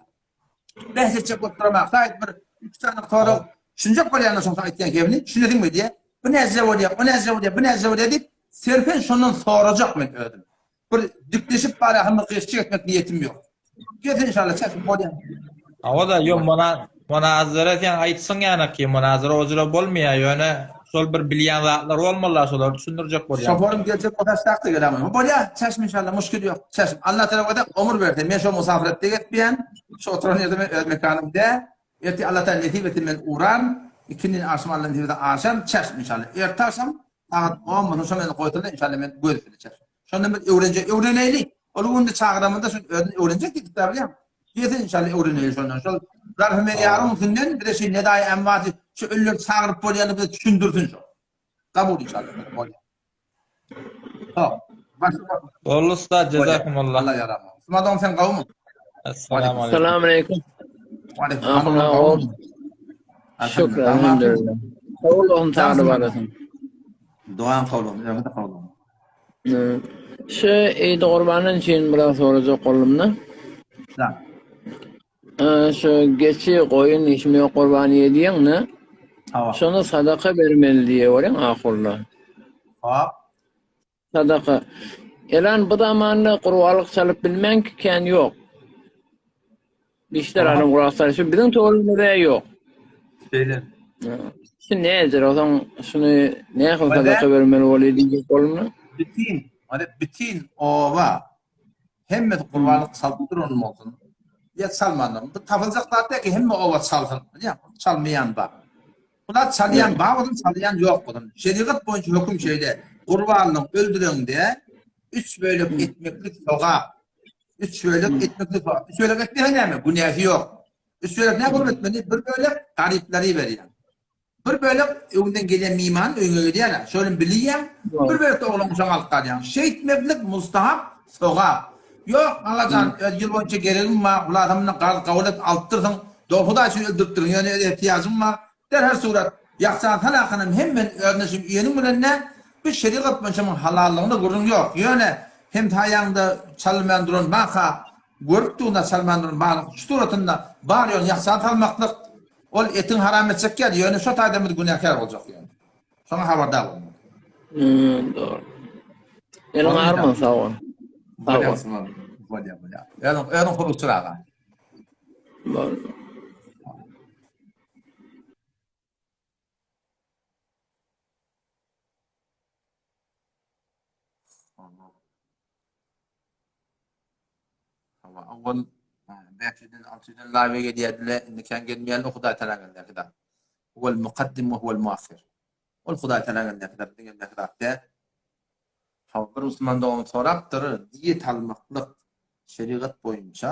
Bäs etjek bolup duramak. Saýt bir üç sany sorag düşünjek bolýanlar şoň aýtýan kemini düşünesiňmi diýe. Bu näce bolýar, o näce bolýar, bu näce bolýar diýip serpen şondan sorajak men özüm. Bir dikleşip barahymyz gyşçyk etmek niýetim ýok. Gelsin inşallah çekip bolýar. Hawa-da, ýok, muna munazara sen aýtsyň ýanaki, munazara ojura bolmaýar, ýöne şol bir bilýän zatlary bolmaly, şolary düşündirjek bolýan. Şoforym geljek bolsa ştakda gelämem. Bolýar, çeşme inşallah, muşkil ýok. Çeşme. Allah tarapa da ömür berse, men şo musafirette gitmeýän, şu oturan ýerde men öz mekanym dä. Erte Allah taala nesip etse men uran, ikindin agşam Allah nesip etse agşam çeşme inşallah. Erte agşam sagat 10 bolsa şo meni goýsalar inşallah men gözüne çeşme. Şonda biz öwrenjek, öwreneýli. Ol günde çagyramyzda şol özüni öwrenjek diýdik da bilýän. Diýse inşallah öwreneýli şondan. Şol zarfy meýaryň üstünden bize şu nedaýy emwaty şu ölüleri çagyryp bolýany bize düşündirsin şol. Kabul inşallah bolýar. Hop. Başga Boldy usta, jezakumullah. Allah ýaramaz. Smadon sen gowmy? Assalamu aleýkum. Salam aleýkum. Aleýkum. Ahun Şükür elhamdülillah. Sag bolun, saglyk olasyn. Dogan kabul olsun, öňe de kabul olsun. Şu Eid Gurbandan üçin biraz sorajak boldum-da. Da. Şu geçi, goýun, işimi ýok gurban edýäň-de. Hawa. Şony sadaka bermeli diýe görýäň ahurda. Hop. Sadaka. Elan bu zamanda gurbanlyk çalyp bilmän ki kän ýok. Işler adam gurbanlyk çalyp, şu biziň töweregimizde ýok. Şeýle. Şu nädir, ozaň şuny nähili sadaka bermeli bolýar diýjek bolma. Bitin, hany bitin oba hemmesi gurbanlyk çalyp duran bolsun. Ýa çalmanlar. Bu tapyljak zat däl ki hemme oba çalsyn. Bilýäňmi? Çalmaýan bar. Bular çalýan bar bolsun, çalýan ýok bolsun. Şerigat boýunça höküm şeýle. Gurbanlyk öldüreňde üç bölek etmeklik sogap. Üç bölek etmeklik sogap. Üç bölek etmese näme? Günäsi ýok. Üç bölek näme bolup etmeli? Bir bölek garyplara berýän. Bir bölek öňünden gelýän miman öýüňe gelýär. Şony bilýän. Bir bölek de oglan uşagyň alyp galýan. Şeýtmeklik mustahap, sogap. Ýok, Agajan, öz ýyl boýunça geregim bar, hulasam mundan garz kabul et, alypdyrsyň. Dogry Hudaý üçin öldüripdirin, ýöne öz ehtiýajym bar. Derhal surat, Ýakjan salakanam hem men özüne şum iýeniň bilen nä, bu şerigat boýunça muň halallygyna gürrüň ýok. Ýöne hemsaýaňda çalynman duran barka, görüp durna çalman duran barlyk şu suratynda bar ýogny ýakjan salmaklyk, ol etiňi haram etjek ýaly, ýöne şo taýdan biz günäkär boljak ýöne. Şoňa habardar bolmaly. Hmm, dogry. Eliň arman sag bol. Sag bol. Bolýar, bolýar. Özüň, özüň hurukçyr aga. Bol. Hawa, awal 500-den 600-den live gelýärdiler, indi kän gelmeýärler, Hudaý Tagala elindäki zat. Huwal mukaddim we huwal muahhir. Ol Hudaý Tagala elindäki zat, biziň elindäki zat däl. Hawa, bir musulman dogan sorapdyr, diýet almaklyk şerigat boýunça.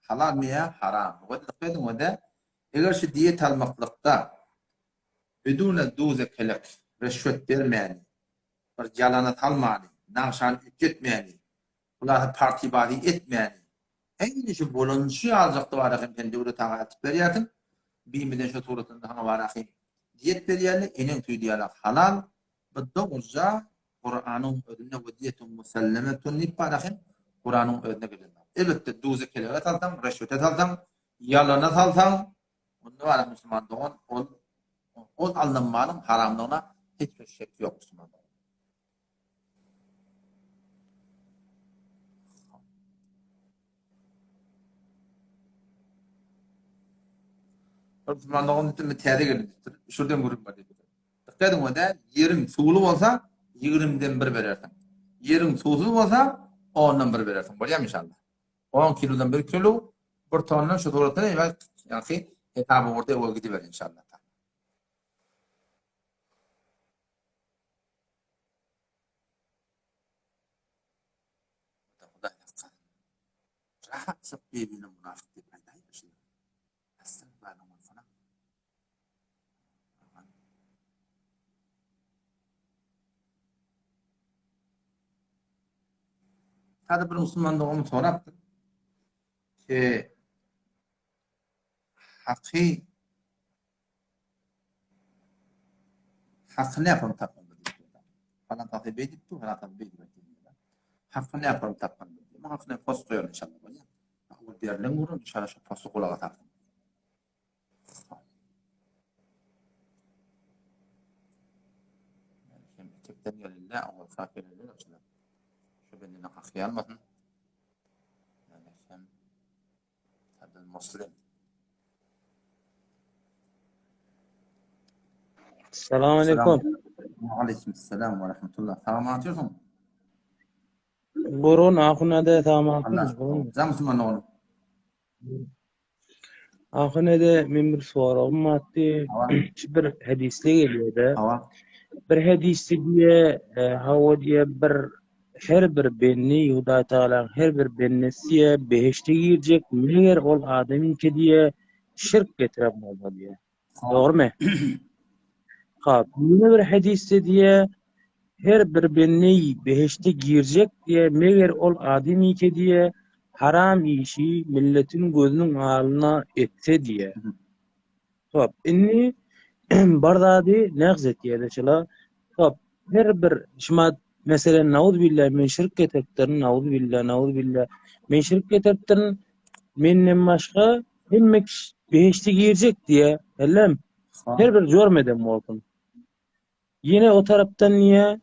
Halalmy ýa harammy? We dykgat ediň we-de, eger şu diýet almaklykda bidune duze kelek, rüşwet bermäni, bir ýalana salmany, nagşany üýtgetmäni, hulasy partibazy etmäni, Eýni şu bolanyşy ýaljakdy bar ahym sen Döwlet aga eltip berýärsiň, bimiden şo suratynda saňa bar ahym diýet berýärler, eneň süýdi ýalak halal, bu dogruja Kuranyň özünde we diýetun musallemetun diýip bar ahym Kuranyň özünde gelen zat. Elbetde duzy kelege salsaň, reşwete salsaň, ýalana salsaň, onda bar musulman dogan ol ol alnan malyň haramlygyna hiç bir şek ýok musulman dogan. Musulmanlygyň üstünde täze gelipdir. Şurdan gürrüň bar diýip. Dikkat ediň o-da, ýeriň suwly bolsa 20-den bir berersiň. Ýeriň suwsuz bolsa 10-dan bir berersiň. Bolýarmy inşallah? 10 kilodan 1 kilo, 1 tondan şu suratda ýa-ki hesap ugurda öe gidiber inşallah. Hudaý saklasyn. Rahatjyk bir-birine mynafyk diýip aýdaýma şuny. Estagfirullah bolsana. Sada bir musulman dogan sorapdyr. Ki haky Haky näpam tapmaly diýip. Falan tahy beý diýipdi, falan tahy beý diýip. Haky näpam tapmaly diýip. Maňa hakyna post goýar inşallah bolýar. Ol berlen gürrüň inşallah şu posty gulaga salsyn. Hem etekden gelende, owal sap gelende şu bendene haky almasyn. Yani hem Abdul Muslim. Salam aleyküm. Aleyküm selam ve rahmetullah. Salam atıyorsun. Burun ahunada salam atıyorsun. Sen Müslüman oğlum. Ahunada men bir soragym bardy. Bir hadisde gelýär-de. Bir hadisde diýe, e, hawa diýe bir Her bir bendi Hudaý Tagalaň her bir bendesi diýe behişde girjek, meger ol adamyňky diýe şirk getiren bolsa diýe. Dogrymy? Hap, ýene bir hadysda diýe her bir bendi behişde girjek diýe, meger ol adamyňky diýe haram işi milletiň gözüniň alnyna etse diýe. Hop, indi bar zady nägz etýär şola. Hop, her bir şumat meselen nauzbilla men şirk getiripdirin, nauzbilla, nauzbilla. Men şirk getiripdirin. Menden başga hemme kişi behişde girjek diýe, hellem. Her bir jormeden bolsun. Ýene o tarapdan niýe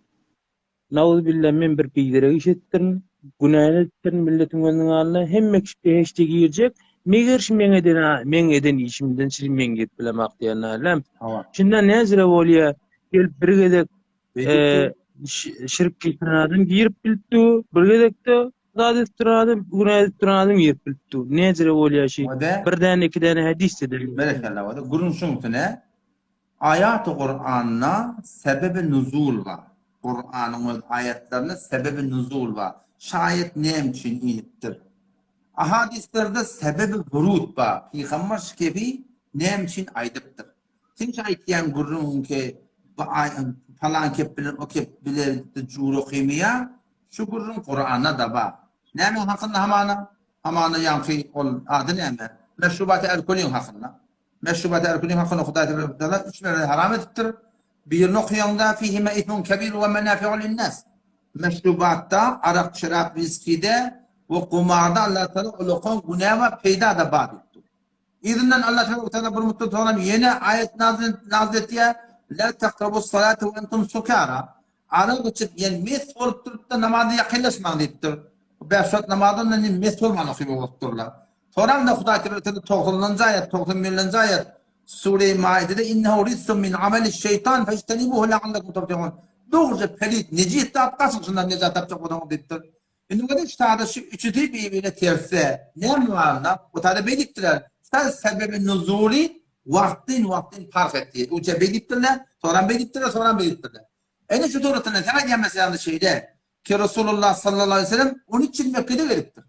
Nauzubilla men bir biderek iş etdirin, günäni etdirin milletiň gözüniň alnynda, hemme kişi behişde girjek, meger şu meň eden meň eden işimden çyny men girip bilemak diýen nällem. Şunda näzire bolýa, gelip bir gezek şirk getiren adam girip bilipdi, bir gezekde zat edip duran adam, günä edip duran adam girip bilipdi. Näzire bolýa şi? Bir däne, iki däne hadis dedi. Berekella, gürrüň şuňsune. Aýaty Kuranda sebebi nuzul bar. Kuranyň öz aýatlarynda sebebi nuzul bar. Şu aýat näme üçin inipdir? Ahadislerde sebebi wurud bar. Pygamber şu gepi näme üçin aýdypdyr? Sen şu aýtýan gürrüňiňki bu palan kep bilen o kep bilelikde jur okymyýa, şu gürrüň Kuranda-da bar. Näme hakynda hamana? Hamana ýaňky ol ady näme? Meşrubaty alkolyň hakynda. Meşrubat alkolyň hakynda Hudaý Teala üç mertebe haram edipdir. Birini okaýaňda fihime ismun kebir we menafi'u linnas. Meşrubatda, arak, şerap, wiskide we gumarda Allah Teala ulakan günä we peýda-da bar diýipdir. Yzyndan Allah Teala bir muddat soňra ýene aýat nazil etýär. La taqrabus salata we entum sukara. Arak içip, ýen mes bolup durup-da namaza ýakynlaşmaň diýipdir. Bu bäş wagt namazdan indi mes bolman okyp bolupdyrlar. Soraň-da Hudaý Teala togsanynjy aýat, 91-nji aýat Sure-i Maidede innehu rijsun min ameliş şeýtan fejtenibuhu leallekum tuflihun. Dogruja pelit, nejis zat gaçyň şundan nejat tapjak bolsaňyz diýipdir. Indi görüň şu sada şu üçüsi bir-birine tersse. Näme barynda? O sada beý diýipdirler. Şa sebebi nuzuly wagtyn-wagtyn parh etdi. Uça beý diýipdirler, soram beý diýipdirler, soram beý diýipdirler. Indi şu suratynda sen aýdýan meseläňde şeýle, ki Resulullah sallallahu aleyhi ve sellem 13 ýyl Mekgede gelipdir.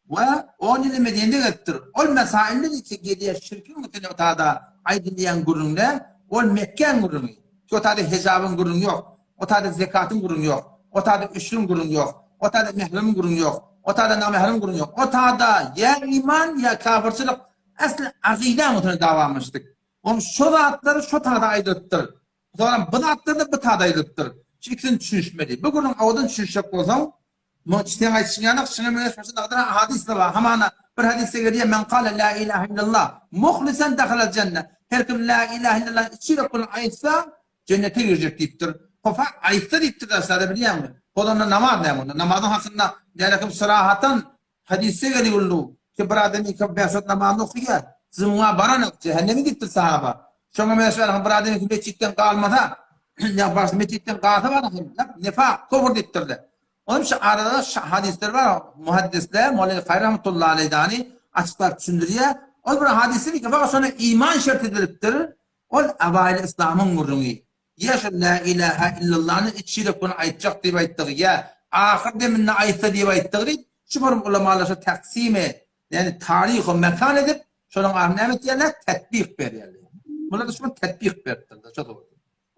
We on ýyly Medinede gezipdir. Ol mesailler içi gelýär şirkiň üstüne otada aýdylýan gürrüňde ol Mekgäň gürrüňi. Ki otada hejabyň gürrüňi ýok. Otada zekatyň gürrüňi ýok. Otada üşrüň gürrüňi ýok. Otada mähremiň gürrüňi ýok. Otada namähremiň gürrüňi ýok. Otada ýa iman ýa kafyrçylyk asly akydaň üstüne dawamyşdyk. Oň şo zatlary şo tada aýdylypdyr. Soňam bu zatlar-da bu tada aýdylypdyr. Şu ikisini düşünişmeli. Bu gürrüň owadan düşünişjek bolsaň, Muny seň aýdyşyň ýaly, şuňa meňzeş başga dagdyr hadys-da bar. Hamana bir hadysda gelýär, Men kale la ilahe illallah muhlisan dahalal jenne. Her kim la ilahe illallah içi ýürek bilen aýtsa, jennete girjek diýipdir. Hofa aýtsa diýipdir daşlarda bilýäňmi? Hol onda namaz näme onda? Namazyň hakynda nälekim syrahatan hadysda gelýär ki bir adam iki bäş wagt namazyny okaýar, jumga baranok, jähenneme diýipdir sahaba. Şoňa meňzeş bir adam iki metjitden galmasa, ýa başda metjitden galsa bar nifak, kufr diýipdirler. Onuň şu arada şu hadyslar bar, muhaddisler Mawlana Kaýry rahmetullahi aleýdany açyklap düşündirýär. Ol bir hadysy ki, fakat şona iman şert edilipdir. Ol awaýly yslamyň gürrüňi. Ýa şu la ilaha illallany iç ýürek bilen aýtjak diýip aýtdygy, ýa ahyr deminde aýtsa diýip aýtdygy diýip, şu bir ulamalar şu taksimi, ýagny taryh we mekan edip, şonuň ahyr näme etýärler? Tatbik berýärler. Bular da şu tatbik beripdirler, şo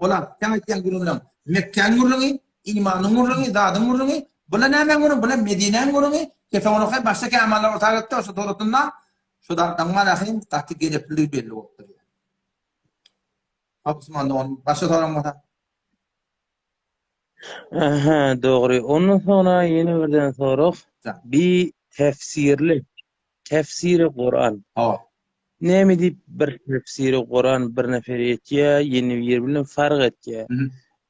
Olam, sen aýtýan gürrüňleň Mekgäň gürrüňi, imanyň gürrüňi, zadyň gürrüňi, bula nämäň gürrüňi, bula Medinäň gürrüňi, kesegonoky başga kämallar orta aýratdy, şo suratynda şu zatlaryň bar ahym gaty gerekliligi belli bolup durýar. Hop, Usman dogan, başga soraň bolsa. Aha, dogry. Ondan soňra ýene birden sorag. Bi tefsirli Tefsiri Kuran. Hawa. Näme diýip bir tefsiri Kuran bir nefer etýä, ýene biri bilen fark etýä.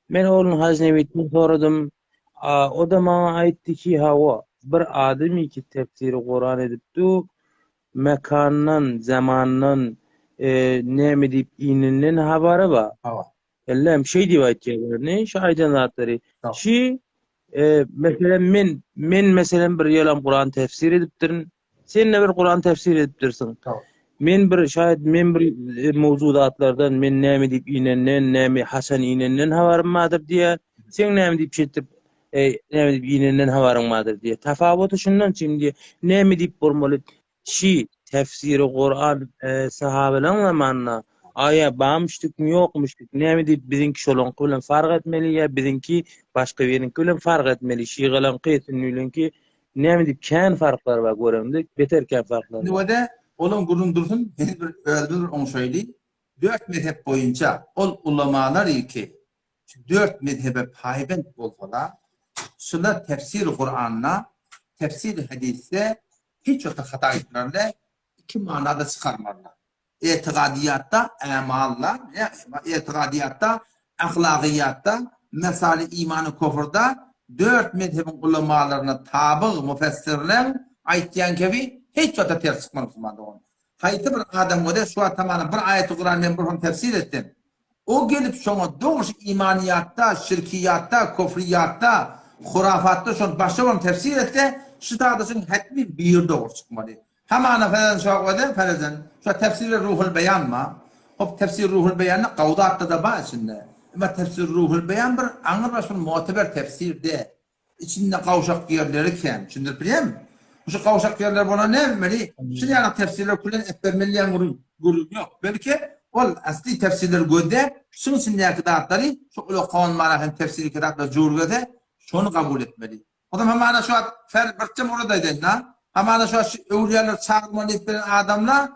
Men oglan Hajnebitden soradym. O-da maňa aýtdy ki, hawa, bir adam iki tefsiri Kuran edip du, mekandan, zamandan, näme diýip ininden habary bar. Hawa. Ellem şeý diýip aýtýarlar. Ne şu aýdan zatlary? Şi e, meselem men men meselem bir ýylam Kuran tefsir edipdirin. Sen de bir Kuran tefsir edipdirsiň. Men bir şaýat men bir e, mowzudatlardan men näme diýip inenden, näme haçan inenden habarym bardyr diýýär. Sen näme diýip şeýtip e, näme diýip inenden habaryň bardyr diýýär. Tapawuty şundan şimdi näme diýip bolmaly? Şi tefsiri Kuran sahabalaň zamanynda aýa bamyşdykmy ýokmuşdyk näme diýip biziňki şolaňky bilen fark etmeli ýa biziňki başga biriňki bilen fark etmeli şygalaňky sünnileňki näme diýip kän farklar bar göreňde beter kän farklar bar. Nüwede olaň gürrüň dursun biz bir özümiz bir oňşaýly dört mezhep boýunça ol ulamalar iki Şu dört mezhebe paýbent bolsalar, şular tefsiri Kuranda, tefsiri hadisde hiç wagtda hata gitmezler, iki mana-da çykarmazlar. Etigadyýatda, ämalla, etigadyýatda, ahlagyýatda, mesaly imany kufrda dört mezhebiň ulamalaryna tabyg mufessirleň aýtýan kebi hiç wagtda ters çykmaz musulman dogan. Haýsy bir adam göre şu wagt tamam bir aýaty Kuran men bir hom tefsir etsem, O gelip şoňa dogry imanyýatda, şirkiýatda, kufryýatda, hurafatda şony başga bir tefsir etse, şu sadaşyň hetmi biri dogry çykmaly. Hamana ferezen şo öde ferezen şo tefsiri Ruhul Beýan ma. Hop tefsir Ruhul Beýanda gawdatda da bar içinde. Emma tefsir Ruhul Beýan bir aňrybaş bir muteber tefsir de. Içinde gawşak ýerleri kän. Düşündirip bilýärmi? Şu gawşak ýerler bolan näme etmeli? Şuny ýaly tefsirler külen etbermeli diýen gürrüň gürrüň ýok. Belki ol asly tefsirleri gözläp, şuň içindäki zatlary şu ulakan mana hem tefsiri kitaplar jürgese, şony kabul etmeli. O zaman hamana şu wagt fer birçe murad aýdaýyn-da. Hamana şu wagt şu öwlüýalar çagyrmaly diýip gelen adamlar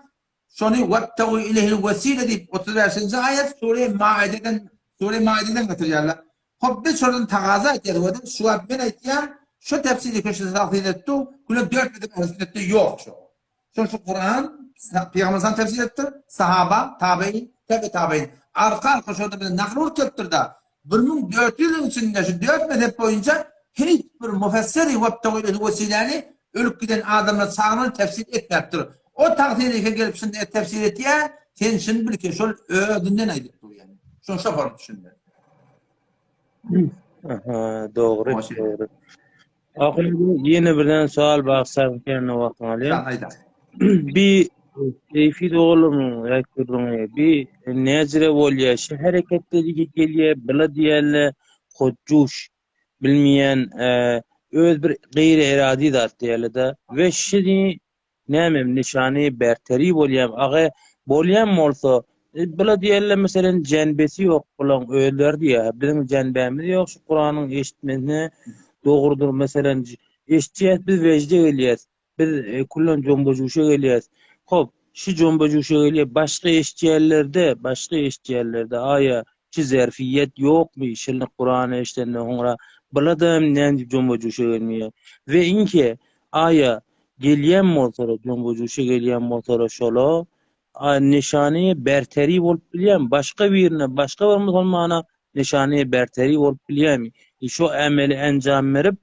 Şony Webtegu ileyhil wesile diýip 35-nji aýat sure Maideden sure Maideden getirýärler. Hop biz şondan tagaza etýäris we şu wagt men aýtýan şu tefsiri köşesi tagsyr etdi, güne dört mezhep ehl sünnetde ýok şo. Şol şu Kuran Pygamber sallam tefsir etdir, sahaba, tabein, tebe tabein. Arka arka şonda bize nakyl bolup gelipdir-de. 1400 ýylyň içinde şu dört mezhep boýunça hiç bir mufessiri webtegu ileyhil wesiläni Ölüp giden adamlar çagyrany tefsir etmäpdir. O tagsyryka gelip şunda et tefsir etýä, sen şuny bil ki, şol özünden aýdyp dur ýani. Şony şo forma düşünmeli. Aha, dogry, dogry. Ahyrynda ýene birden sowal bagşlaň kendine wagtyňy alýan. Aýda. Bi Seyfi doganlarymyň ýaýyp gürrüňi, bi näjire bolýa, şu hereketleri gelýä, bila diýýänle hojjuş. Bilmeýän. öz bir gyýry eradi zat diýeli-de we şini nämem nyşany berteri bolýam aga bolýam bolsa bula diýeli meselem jenbesi ýok bulaň özleri diýýär biziň jenbämiz ýok şu Kuranyň eşitmesine dogrudyr meselem eşitýäs biz wejde gelýäs biz e, kullan jomba-juşa gelýäs hop şu jomba-juşa gelýär başga eşitýänlerde başga eşitýänlerde aýa şu zerfiýet ýokmy şilni Kurany eşidende soňra bulada hem näme diýip jomba-juşa gelmeýär we inke aýa gelýän bolsalar, jomba-juşa gelýän bolsalar şola a nyşany berteri bolup bilýärmi? Başga birine, başga bir musulmana nyşany berteri bolup bilýärmi? E şo emeli enjam berip,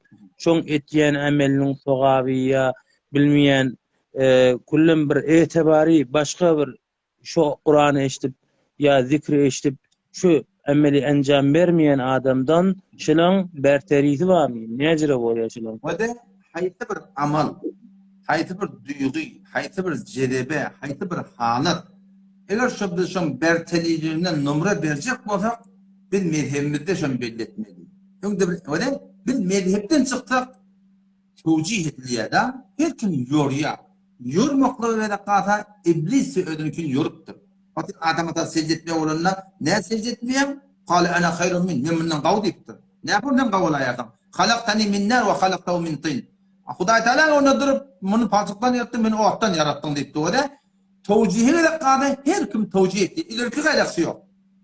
şoň etýän emeliniň sogaby ýa bilmeýän e, küllem bir etebary başga bir Şo Kurany eşidip ýa zikri eşidip şu emeli enjam bermeýän adamdan şulaň berterisi barmy? Näjire bolýar şulaň? Wede haýsy bir amal, haýsy bir duýgy, haýsy bir jezebe, haýsy bir halat, eger şo biz şoň berteliligine numra berjek bolsak, biz mezhebimizde şony belli etmeli. Öňde bir wede biz mezhepden çyksak tewjih edilýär-de, her kim ýorýar. Ýormaklyga gezek galsa, Iblis özüniňkini ýorupdyr. Wagty Adam ata sežde etmeli bolanda, Nä sežde etmeýäň? Kale ene haýrun min, men mundan gawy diýipdir. Näme mundan gawy bolaýarsyň? Halaktani min nar we halaktahu min tin. Hudaý Tagala öňünde durup, muny palçykdan ýaratdyň, meni otdan ýaratdyň diýipdir. Wede towjihe gezek galsa, her kim towjih etdi. Ilerki gaýraksy ýok.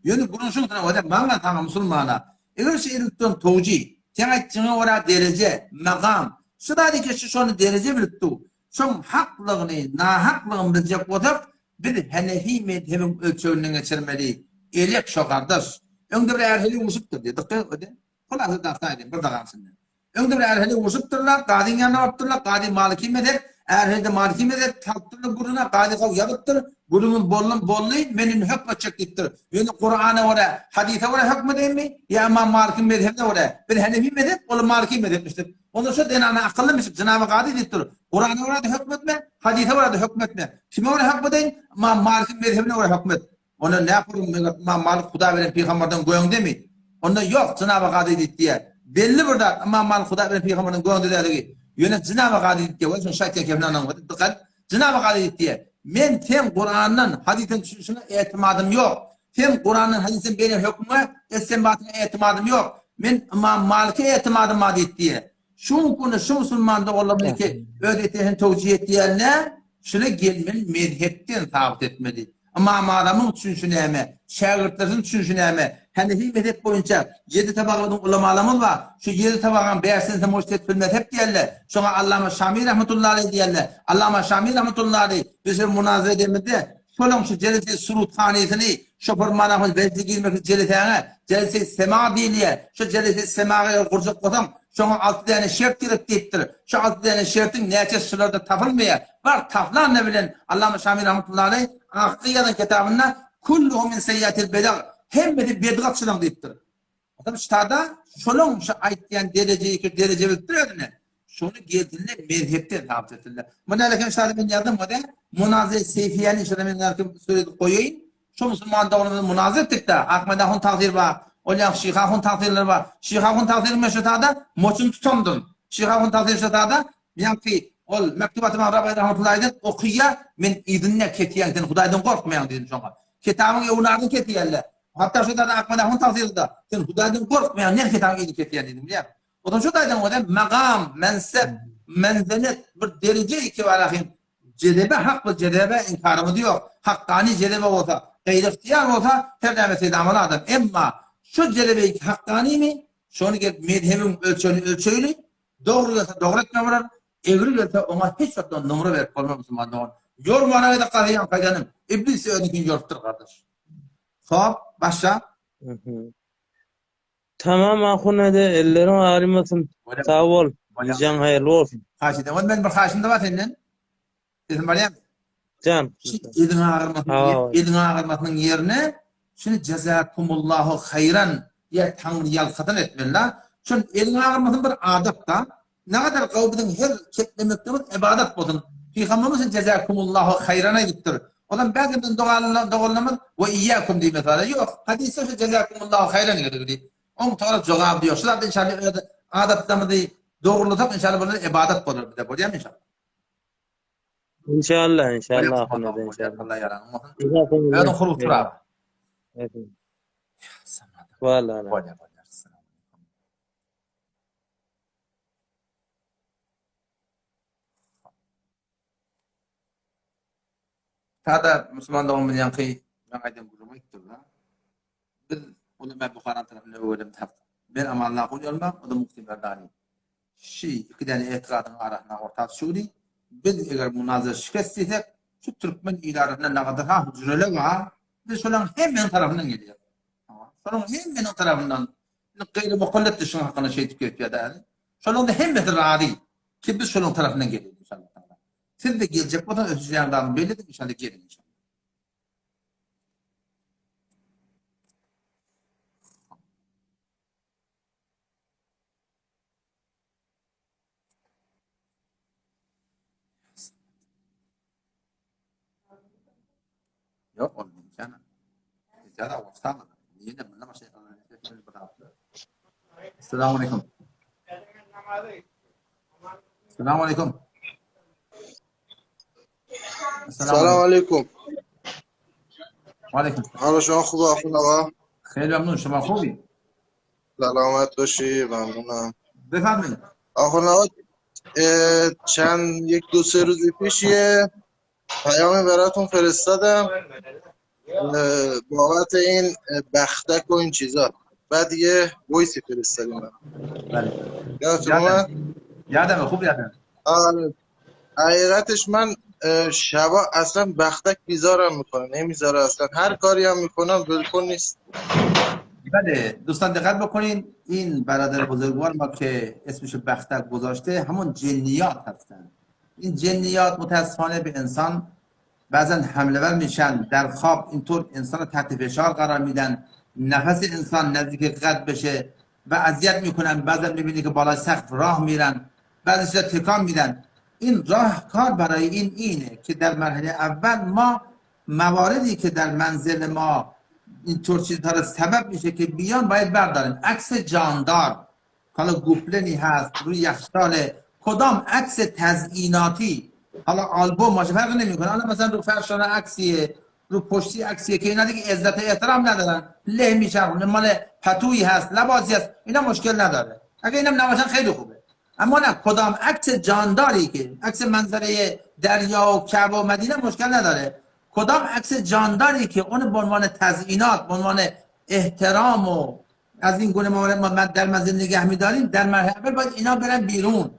Ýöne gürrüň şunuň wede maňa saňa musulmana Eger şeýlelik duran towjy, seň aýtjyňa görä dereje, magam, şu zady geçdi şony dereje bilip dur. Şoň haklygyny, nahaklygyny biljek bolsak, biz Henefi mezhebiň ölçeginden geçirmeli. Elek şo gardaş. Öňde bir är-heleý urşupdyr diýýär. Dykgat edin. Hulasa dastan aýdaýyn, bir dagan içinde. Öňde bir är-heleý urşupdyrlar, gazyň ýanyna barypdyrlar, gazy Maliki mezhep, är-heleý-de Maliki mezhep, salypdyrlar gürrüňe, gazy gowy ýazypdyr, gürrüňiň boldum boldy, men indi hökm etjek diýipdir. Ýöne Kurana görä, hadysa görä hökm edeýinmi ýa Ymam Malikiň mezhebine görä? Biz Henefi mezhep, olar Maliki mezhepmişdir. Onda şo zenana akyllymyşyk, Jenaby Kazy diýipdir, Kurana görä-de hökm etme, hadysa görä-de hökm etme. Kime görä hökm edeýin? Ymam Malikiň mezhebine görä hökm et. Onda näpurun meger Ymam Malik Huda beren pygamberden göňdemi? Onda ýok, Jenaby Kazy diýip diýýär. Belli bir zat, Ymam Malik Huda beren pygamberden göňde däligi. Ýöne Jenaby Kazy diýip diýýär, şony şaýtýan kemine ynanmaň. Dykgat, Jenaby Kazy diýip diýýär, Men seň Kurandan, hadysdan düşünişiňe etimadym ýok. Seň Kurandan, hadysdan beren hökmüňe, istinbatyňa etimadym ýok. Men Ymam Malike etimadym bar diýip diýýär. Şu günki şu musulman doganlarymyz ki öz eteýini towjih etýänler, şuny gelmeli mezhepden sabyt etmeli. Ymam Azamyň düşünişi näme? Şägirtleriniň düşünişi näme? Hanefi mezhep boýunça ýedi tabagalyň ulamalarymyz bar. Şu ýedi tabagaň bäşisine mujtehid fil mezhep diýerler. Şoňa Allama Şami rahmetullahi aleýh diýerler. Allama Şami rahmetullahi aleýh biz şol munazara edemizde şolaň şu jelese suruthanysyny şo bir manahun mejlise girmeklik jelesäňe jelese sema diýilýär. Şo jelese semaga eger gurjak bolsaň şoňa alty däne şert gerek diýipdir. Şo alty däne şertiň näçesi şularda tapylmaýar. Bar tapylanda bilen Allama Şami rahmetullahi aleýh ahyrky ýazan kitabynda Kulluhu min seýýatil bedag hemmesi bedgatçylaň diýipdir. Adam ştada şolaň şu aýtýan derejeýki dereje bilipdir özüne. Şony geldinde mezhepden sabyt etdiler. Muny äleken ştada men ýazdym o-da Munazir Seýfiýäni şada men älkem söz goýaýyn. Şu musulman doganymyzy munazir etdik-de, Ahmet ahun tagsyr bar, ol ýa Şyh ahun tagsyrlary bar. Şyh ahun tagsyryň men şotada moçuny tutamdym. Şyh ahun tagsyr şotada ýaňky ol Mektubat Ymam Rabaý rahmetullahi aýdan okyýa, men yzynda kesýän, sen Hudaýdan gorkmaýaň diýdim şoňa. Kitabyň öwnadyny kesýärler. Hatda şotada Ahmet ahun tagsyrda sen Hudaýdan gorkmaýaň, näme kitabyň yzyny kesýän diýdim, bilýäňmi? Odan şo taýdan bolsa magam, mensep, menzelet bir dereje itibarahym Jezebe hak bir jezebe inkarymyz ýok. Hakkany jezebe bolsa, gaýry ygtyýar bolsa her näme seýdamaly adam. Emma şu jezebe hakkanymy? Şony gelip mezhebiň ölçegini ölçeýli, dogry gelse dogry etme bolar, egri gelse oňa hiç wagtda numra berip bolmaz musulman dogan. Ýormana gezek galsa ýaňky aýdanym, iblis özüniňkini ýorupdyr gardaş. Hop, başla. Tamam ahun ede elleriň agrymasyn. Sag bol. Gijäň haýyrly bolsun. Haýyş edýän. Onda meniň bir haýyşym-da bar senden. Sesim barýarmy? Jan. Şu eliň agyrmasynyň, eliň agyrmasynyň ýerine şuny jazakumullahu haýran diýä taňry ýalkasyn etmeli-da. Şun eliň agyrmasyn bir adat-da. Nägadar gowy biziň her keplemekligimiz ybadat bolsun. Pygamberimiz hem jazakumullahu haýran aýdypdyr. Ondan bäzi biziň doganlarymyz we iyyakum diýmesi bar. Ýok, hadysda şu jazakumullahu haýran geldi. Oň tora jogaby ýok. Şu zat inşallah öz adatlarymyzy. Dogrulasak inşallah bunlar ibadet bolar bize. Bolýarmy inşallah? İnşallah, inşallah ahunada inşallah. Allah ýaraň bolsun. Özüň huruf tur abi. Vallahi. Bolýar, bolýar. Tada musulman doganymyz ýaňky men aýdan gürrüňi aýtdylar. Biz ulema Buhara tarapyndan öwelem tapdyk. Men Amanullah Hun ýolma, o da Muhsin Merdani. Şi iki däne etigadyň arasynda orta düşügdi. Biz eger munazara şikest diýsek, şu türkmen il arasynda nagadyr ha hüjreler bar. Biz şolaryň hemmesiniň tarapyndan gelýäris. Şolaryň hemmesiniň tarapyndan indi gaýry mukallet şuň hakynda şeýdip gelip ýa-da. Şolaryň hemmesi razy ki biz şolaryň tarapyndan gelýäris inşallah. Siz de geljek bolsaňyz ösüşýän zadyň bellidir inşallah geliň inşallah. Yok oğlum imkanı. Ya da olsa Yine bundan başka Esselamu aleyküm. Esselamu aleyküm. Salam aleyküm. Aleyküm. حال شما خوبه آخوند آقا خیلی ممنون شما خوبی سلامت باشی ممنونم بفرمایید آخوند آقا اه، چند یک دو سه روز پیش یه پیامی براتون فرستادم اه، بابت این بختک و این چیزا بعد یه ویسی فرستادیم برام. بله یادتون اومد یادمه خوب یادمه آره حقیقتش من اه، شبا اصلا بختک بیزارم میکنه نمیذاره اصلا هر کاری هم میکنم ولکن نیست بله دوستان دقت بکنین این برادر بزرگوار ما که اسمش بختک گذاشته همون جنیات هستن این جنیات متاسفانه به انسان بعضا حمله ور میشن در خواب اینطور انسان رو تحت فشار قرار میدن نفس انسان نزدیک قد بشه و اذیت میکنن بعضا میبینی که بالای سقف راه میرن بعضی چیزا تکان میدن این راه کار برای این اینه که در مرحله اول ما مواردی که در منزل ما اینطور چیزها رو سبب میشه که بیان باید برداریم عکس جاندار حالا گوپلنی هست روی یخچال کدام عکس تزئیناتی حالا آلبوم باشه فرق نمیکنه حالا مثلا رو فرشانه عکسیه رو پشتی عکسیه که اینا دیگه عزت احترام ندارن له میشن مال پتویی هست لباسی هست اینا مشکل نداره اگه اینم نباشن خیلی خوبه اما نه کدام عکس جانداری که عکس منظره دریا و کعبه و مدینه مشکل نداره کدام عکس جانداری که اون به عنوان تزئینات به عنوان احترام و از این گونه موارد ما در منزل نگه می‌داریم در مرحله اول باید اینا برن بیرون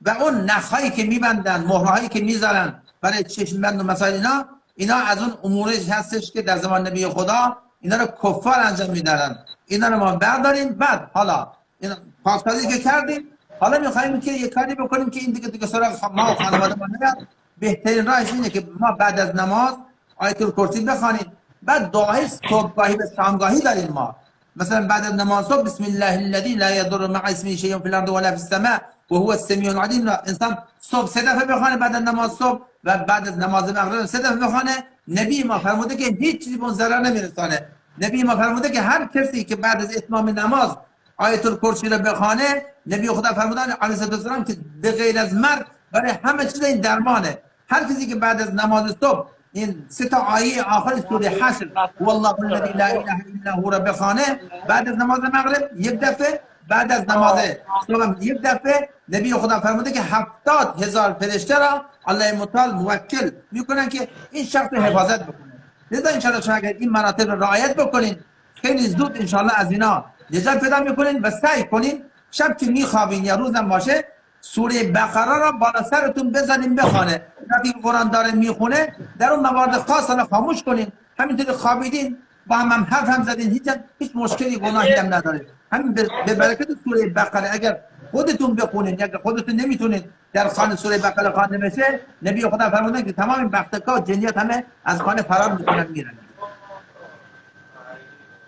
و اون نخهایی که می‌بندن مهرهایی که می‌ذارن برای چشم بند و مسائل اینا اینا از اون امورش هستش که در زمان نبی خدا اینا رو کفار انجام می‌دادن اینا رو ما برداریم بعد حالا اینا پاکسازی که کردیم حالا می‌خوایم که یه کاری بکنیم که این دیگه دیگه سراغ ما و خانواده ما نیاد بهترین راهش اینه که ما بعد از نماز آیت الکرسی بخوانیم بعد دعای صبحگاهی به شامگاهی داریم ما مثلا بعد از نماز صبح بسم الله الذي لا يضر مع اسمه شيء في الارض ولا في السماء وهو السميع العليم انسان صبح سه دفعه بخوانه بعد از نماز صبح و بعد از نماز مغرب سه دفعه بخوانه نبی ما فرموده که هیچ چیزی به اون ضرر نمیرسانه نبی ما فرموده که هر کسی که بعد از اتمام نماز آیت الکرسی رو بخوانه نبی خدا فرمودن علیه السلام که به غیر از مرگ برای همه چیز این درمانه هر کسی که بعد از نماز صبح این سه تا آیه آخر سوره حشر والله الذی لا اله الا هو را بخوانه بعد از نماز مغرب یک دفعه بعد از نماز صبح یک دفعه نبی خدا فرموده که 70,000 فرشته را الله متعال موکل میکنن که این شخص رو حفاظت بکنه لذا انشاءالله شما اگر این مراتب رو رعایت بکنین خیلی زود انشاءالله از اینا نجات پیدا میکنین و سعی کنین شب که میخوابین یا روزم باشه سوره بقره را بالا سرتون بزنین بخوانه وقتی قرآن داره میخونه در اون موارد خاص را خاموش کنین همینطوری خوابیدین با هم, هم حرف هم زدین هیچ هیچ مشکلی گناهی هم نداره همین به برکت سوره بقره اگر خودتون بخونین اگر خودتون نمیتونین در خانه سوره بقره خوانده بشه نبی خدا فرمودن که تمام این بختکا و جنیات همه از خانه فرار میکنن میرن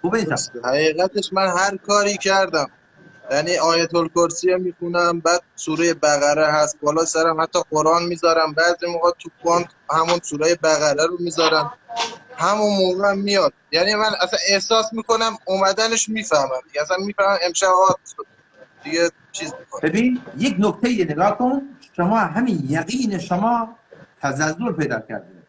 خوبه حقیقتش من هر کاری کردم یعنی آیت الکرسی میخونم بعد سوره بقره هست بالا سرم حتی قرآن میذارم بعضی موقع تو باند همون سوره بقره رو میذارم همون موقع میاد یعنی من اصلا احساس میکنم اومدنش میفهمم اصلا میفهمم امشب آه. دیگه چیز میکنه. ببین یک نکته یه نگاه کن شما همین یقین شما تزلزل پیدا کرده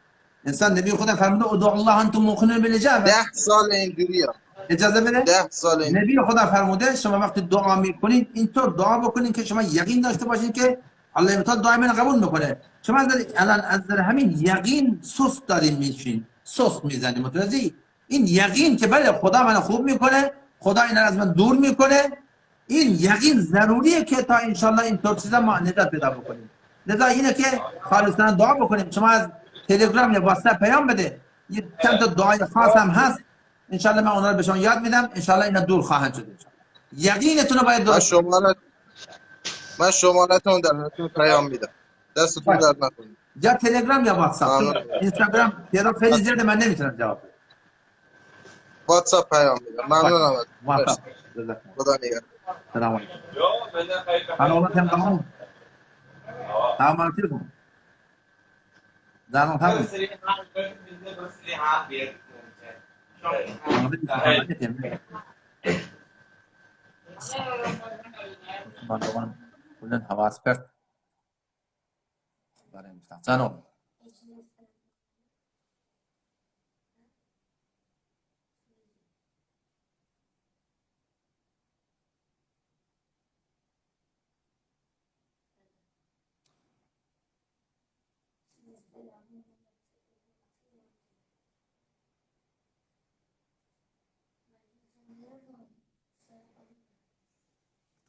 انسان نبی خدا فرموده ادعو الله انتم موقنون بالاجابه ده سال اینجوریه اجازه بده ده سال این نبی خدا فرموده شما وقتی دعا میکنید اینطور دعا بکنید که شما یقین داشته باشین که الله متعال دعای من قبول میکنه شما از الان از نظر همین یقین سست داریم میشین سست میزنیم متوجهی این یقین که بله خدا منو خوب میکنه خدا اینا رو از من دور میکنه این یقین ضروریه که تا انشالله این طور چیزا ما نجات پیدا بکنیم لذا اینه که خالصانه دعا بکنیم شما از تلگرام یا واتساپ پیام بده یه چند تا دعای خاص هم هست انشالله من اونا رو به شما یاد میدم انشالله اینا دور خواهند شد انشالله یقینتون رو باید من درست شماره من شمارتون در پیام میدم دستتون باشه. درد نکنه یا تلگرام یا واتساپ ممنون. اینستاگرام تعداد خیلی زیاده من نمیتونم جواب بدم واتساپ پیام میدم ممنونم ازت. موفق مرسی. خدا نگهدار سلام علیکم سلام علیکم تمام سلام علیکم زنم تمام کلا حواس پرت جان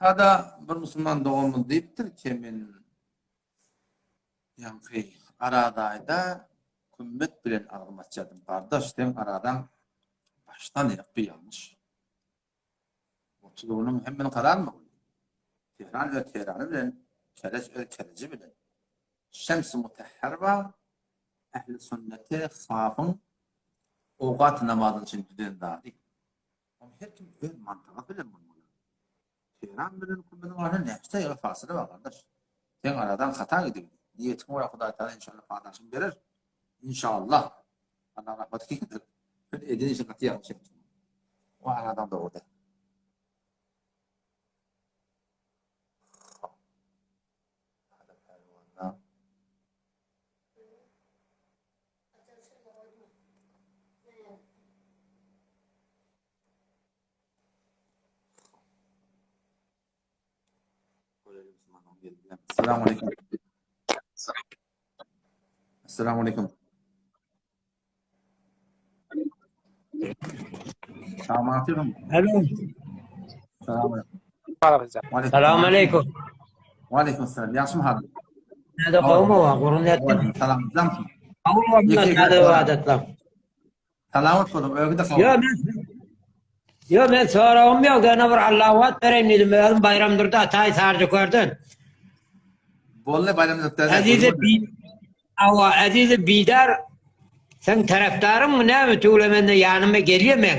Tada bir musulman doganymyz diýipdir ki men ýaňky Aradaýda kümmet bilen agzym açýardym. Gardaş seň aradaň başdan aýak bir ýalňyş. 30 günüň hemmeni kararmy? Tehran öz Tehrany bilen, Kereç öz Kereji bilen. Şems-i Mutahhar bar, ähli sünneti safyň owgat namazyny üçin düzen zady. Ony her kim öz mantygy bilen bolmaly. Tehran bilen Kümmediň arasynda näçe ýyl fasyla bar gardaş. Seň aradan hata gidip, niýetiňe görä Hudaý Taala inşallah padaşyny berer. Inşallah. Allah rahmeti giňdir. Sen eden işiň gaty ýalňyş etdiň. O aradan dogry däl. Assalamu alaikum. Assalamu alaikum. Salam alaikum. Alo. Salam alaikum. Salam alaikum. Wa alaikum assalam. Ýagşymy halyň? Näde gowmy wa gurun etdim. Salam. Zamsyn. Gowmy näde ibadatlar. Salamat boluň, öýüňde sag Ýok men Ýok men soragym ýok, ýöne bir Allahwat bereýin diýdim. Özüm Baýramdurdy Ataý Saryjakörden. Boldy Baýramdurdy. Azizi bi Awa Azizi Bidar sen tarapdaryňmy näme tüwlemende ýanyma gelýär meň.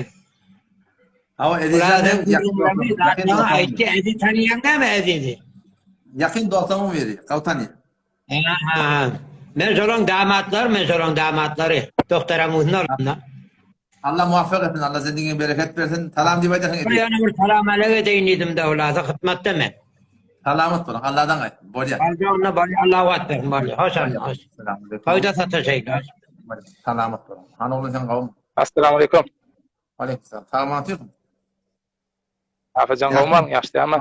Hawa Ezizjan men ýakyn dostum. Aýtdy Aziz tanýaň näme Azizi? Ýakyn dostumyň biri, gawy tanýan. Ha, men şolaň damatlary, men şolaň damatlary. Doktoram uzyn alanda. Allah muvaffak etsin, Allah zendigiňe bereket bersin. Salam diýip aýdarsyň Bir ýöne bir salam alek edeýin diýdim de hulasa hytmatda men. Salamat boluň, Allahdan gaýtsyn. Bolýar. Bolýar onda bolýar, Allah wagt bersin, bolýar. Hoş ol, hoş. Toýda sataşaýyk, hoş. Salamat boluň. Hany oglan sen gowumy? Assalamu aleykum. Aleyküm selam. Salamat otyrsyň? Hafajan gowumy? Ýagşy dälmi?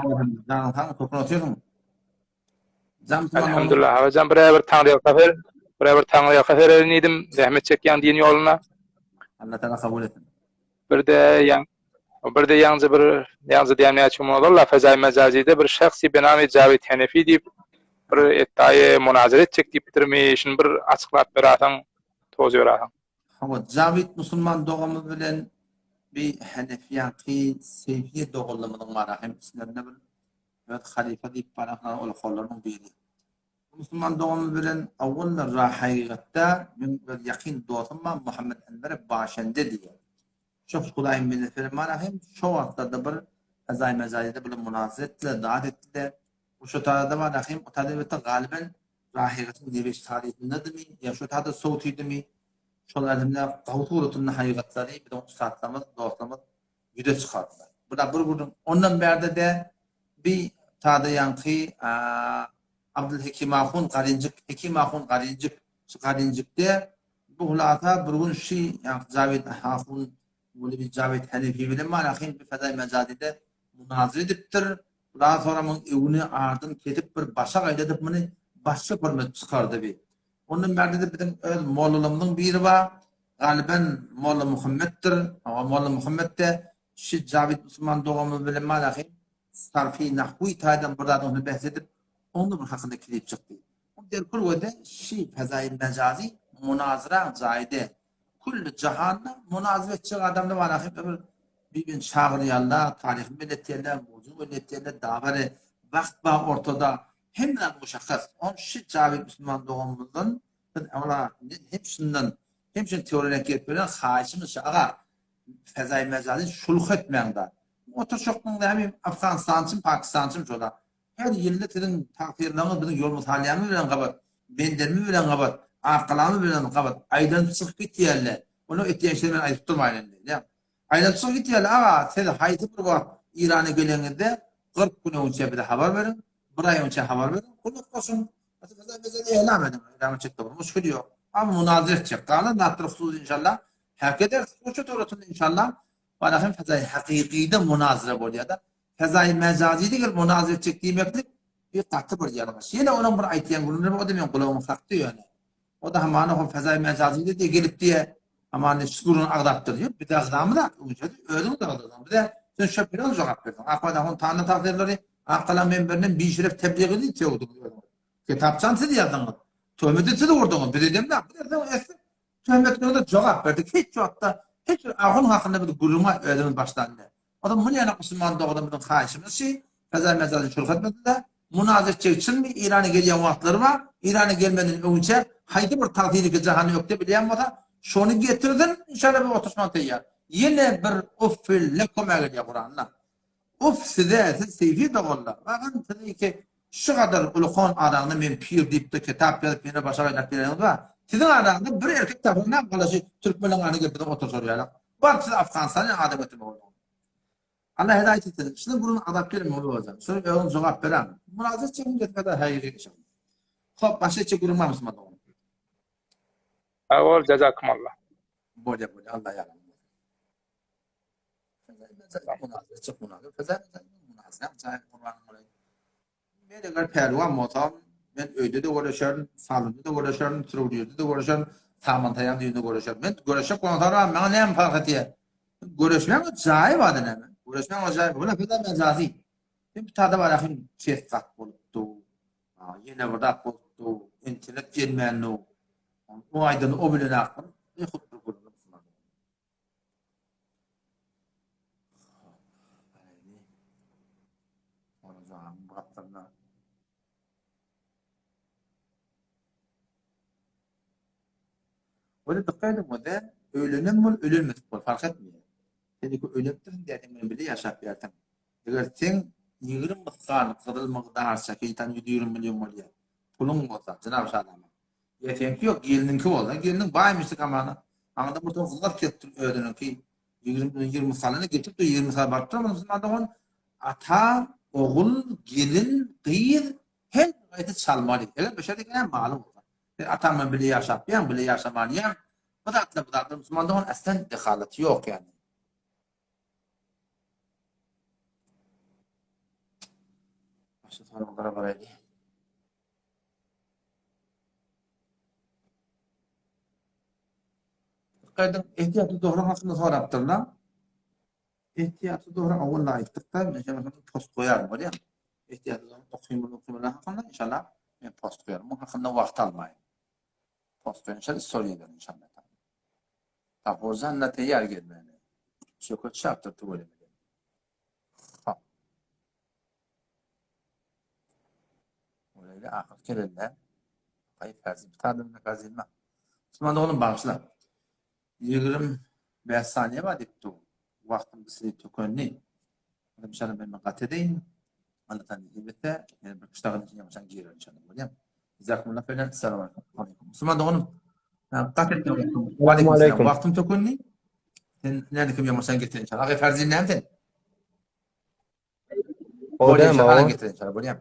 Janyň sagmy, köpün otyrsyň? Elhamdülillah Hafajan bir bir taňryýalka ser, bir bir taňryýalka sererin diýdim. Zähmet çekýän din ýoluna. Allah taala kabul etsin. Bir de ýaň bir de ýaňja bir ýaňja diýen näçe gün ozal Fezai Mejazide bir şahsi benami Jawid Henefi diýip bir etdaýy munazara etjek diýipdirmi? Şuny bir açyklap berasaň, toz berasaň. Hawa, Jawid musulman dogamyz bilen bir Henefiýaky Seýfiýe doganlarymyzyň bar hem içlerinde bir öz halypa diýip baran ulhalarynyň biri. Bu musulman doganymyz bilen awwal ra hakykatda meň öz ýakyn dostum bar Muhammet Enwer Başende diýen. Şo Hudaýyň bendesi bilen bar hem şo wagtlarda bir Fezai Mejazide bular munazara etdiler, zat etdiler. Bu şo taýda bar hem o taýda elbetde galyben Rahygatyň nebeş taryhyndadymy ýa şo taýda sowtydymy şol ädimde gawy suratynda hakykatlary biziň ussatlarymyz, dostlarymyz ýüze çykardylar. Bu-da bir gürrüň. Ondan bärde-de. Bi tada ýaňky Abdylhekim ahun Garynjyk, Hekim ahun Garynjyk, şu Garynjykda bu hulasa bir gün şu ýaňky Jawid ahun Mowlewi Jawid Hanefi bilen Malahym bir Fedaý Mejazyda munazara edipdir. Bular sonra muň öwüni ardyn kesip bir başa gaýdadyp muny başga görmez çykardy bi. Ondan bärde-de biziň öz mollalarymyzyň biri bar. Galyban Molla Muhammetdir. Hawa Molla Muhammet-de şu Jawid musulman doganymyz bilen Malahym sarfy nahwy taýdan bir zadyň üstünde bäs edip, onda bir hakynda klip çykdy. Derkul wede şi fezaýy mejazy munazaraň jaýy Külli jahanda munazara etjek adamlar bar ahim ömür bir-birini çagyrýarlar, taryhy belletýärler, mowzugy belletýärler, dabary wagt bar ortada, hemme zat muşahhas. On şi Jawid musulman doganymyzdan biz awala hem şundan hem şun teoriýadan gelip berýän haýyşymyz şu aga fezaýy mejazy şulh etmäňda. Oturşaknyň näme Afganistançym, Pakistançym şoda. Her ýylda siziň tagsyrlaryňyz biziň ýolumyz salýamyz bilen gabat, benderimiz bilen gabat, akgalamyz bilen gabat, aýlanyp çykyp gitýärler. Onuň etýän işlerini men aýdyp durmaýyn indi. Näme? Aýlanyp çykyp gitýärler. Aga, siz haýsy bir wagt Eýrana geleňizde 40 gün öňçe bize habar beriň, bir aý öňçe habar beriň, gulak goşuň. Bize elam ediň. Elam etjek bir muşkil ýok. Amma munazara etjek. Galan zatlar hususy inşallah hak ederis. Şo töwratynda inşallah Bana hem fezaýy hakykyda munazara bolýar-da. Fezaýy mejazyda gelip munazara etjek diýmeklik bir gaty bir ýalňyş. Ýene onuň bir aýtýan gürrüňleri bar, o-da meň gulagyma kakdy ýöne. O-da hamana hol fezaýy mejazyda diýe gelip diýe, hamana şu gürrüňi agzapdyr diýip, biz agzamyzak, özüňiz agzadyňyz. Bize sen şöp bilen jogap berdiň. Akbada hon tanda tagsyrlary Akgala menberinden bişirip tebliğ edip sögdüňiz özüňiz. Kitapçany siz ýazdyňyz. Töhmeti siz urduňyz. Biz edemzok. Biz etsek Töhmetlerine jogap berdik. Hiç wagtda hiç bir ahun hakynda biz gürrüňe özümiz başlan däl. O zaman muny ýaly musulman doganlarymyzyň haýyşymyz şi, feza mejazyny şulh etmesinde, munazara etjegi çynmy, Eýrana gelýän wagtlary bar, Eýrana gelmeden öňünçä haýsy bir tagsyny jahany ökde bilýän bolsa, şony getirsin, inşallah biz oturyşmaga taýýar. Ýene bir uffil lekumä gelýär Kuranda. Uff size, siz seýfi doganlar. Bagan siziňki şu gadar ulkan araňda men pir diýip-de kitap ýazyp ýene başa gaýnap bereniňiz bar. Siziň araňyzda bir erkek tapyň näme galaşy türkmeniň gany gelip biziň oturyşar ýaly. Baryp siz Afganistandan adam getirmek bolduňyz. Allah hidaýat etsin. Şuny burun azap gelin molla hoja. Şuny özüň jogap beren. Müracaat çekin getmede häýri inşallah. Hop başga etjek gürrüň barmy Musulman dogan? Sag bol, jazakumullah. Bolýa bolýa Allah ýaryň bolsun. Men eger pälwan bolsam, men öýde-de göreşerin, salonda-da göreşerin, sürgülerde-de göreşerin, saman taýan düýnde göreşerin. Men göreşjek bolsam, maňa näme parh etýär? Göreşmäň jaýy bar näme? Göreşmäň jaýy. Bu näme mejazi? Men bir tada bar ahim ses gat bolupdy. Ýene bir zat bolupdy. Internet gelmändi. O aýdan o bilen akym. E hut bir gürrüň. Öyle dikkat edin o da öýlenen bol, öýlenmedik bol, fark etmeýär. Sen iki öýlenipdirsiň diýýär, bilen bile ýaşap ýörsiň. Eger sen 20 mysgal gyzyl mygdarça, keýtan 120 million bolýar. Puluň bolsa, jenap Şadama. Ýa seňki ýok, gelniňki bolsa, gelniň baýmyşdyk hamana. Aňyrdan bir ton gyzlar gelipdir özüniňki. 20 20 mysalyny getirip dur, 20 mysal baryp dur, musulman dogan. Ata, ogul, gelin, gyz her gaýty çalmaly. Eger beşer diýen malyň bolsa. Sen ataň bilen bile ýaşap ýaň, bile ýaşaman ýaň. Bu zatlar, bu zatlar musulman dogan aslan dehalaty ýok ýani. Başga soraglara baraýly. Gaýdyň ehtiýatly dogry hakynda sorapdyrlar. Ehtiýatly dogry awal aýtdyk-da, men şeýle post goýaryn bolýar. Ehtiýatly dogry okymyl okymyl hakynda inşallah men post goýaryn. Bu hakynda wagt almaýyn. Post goýaryn inşallah story ederin inşallah. Taporzan da teýýar gelmäne. Söket şartdyr tüweleme. Hop. Öyle ahyr kelende Ay ferzi bir tane de ferzi bilmem. Osman oğlum bağışla. 25 saniye var deyip dur. Wagtym bisini tökendi. Adam inşallah ben gat edeyim. Allah tan elbette yani bir kışlağın içine başan girer inşallah. Bolýar. Jazakumullah khairan. Assalamu alaykum. Osman doganym gat etdim. Wa alaykum. Wagtym tökendi. Sen näde kim ýamaşan getir inşallah. Agay ferzi näme sen? Bolýar, Bolýar, getirin, bolýar.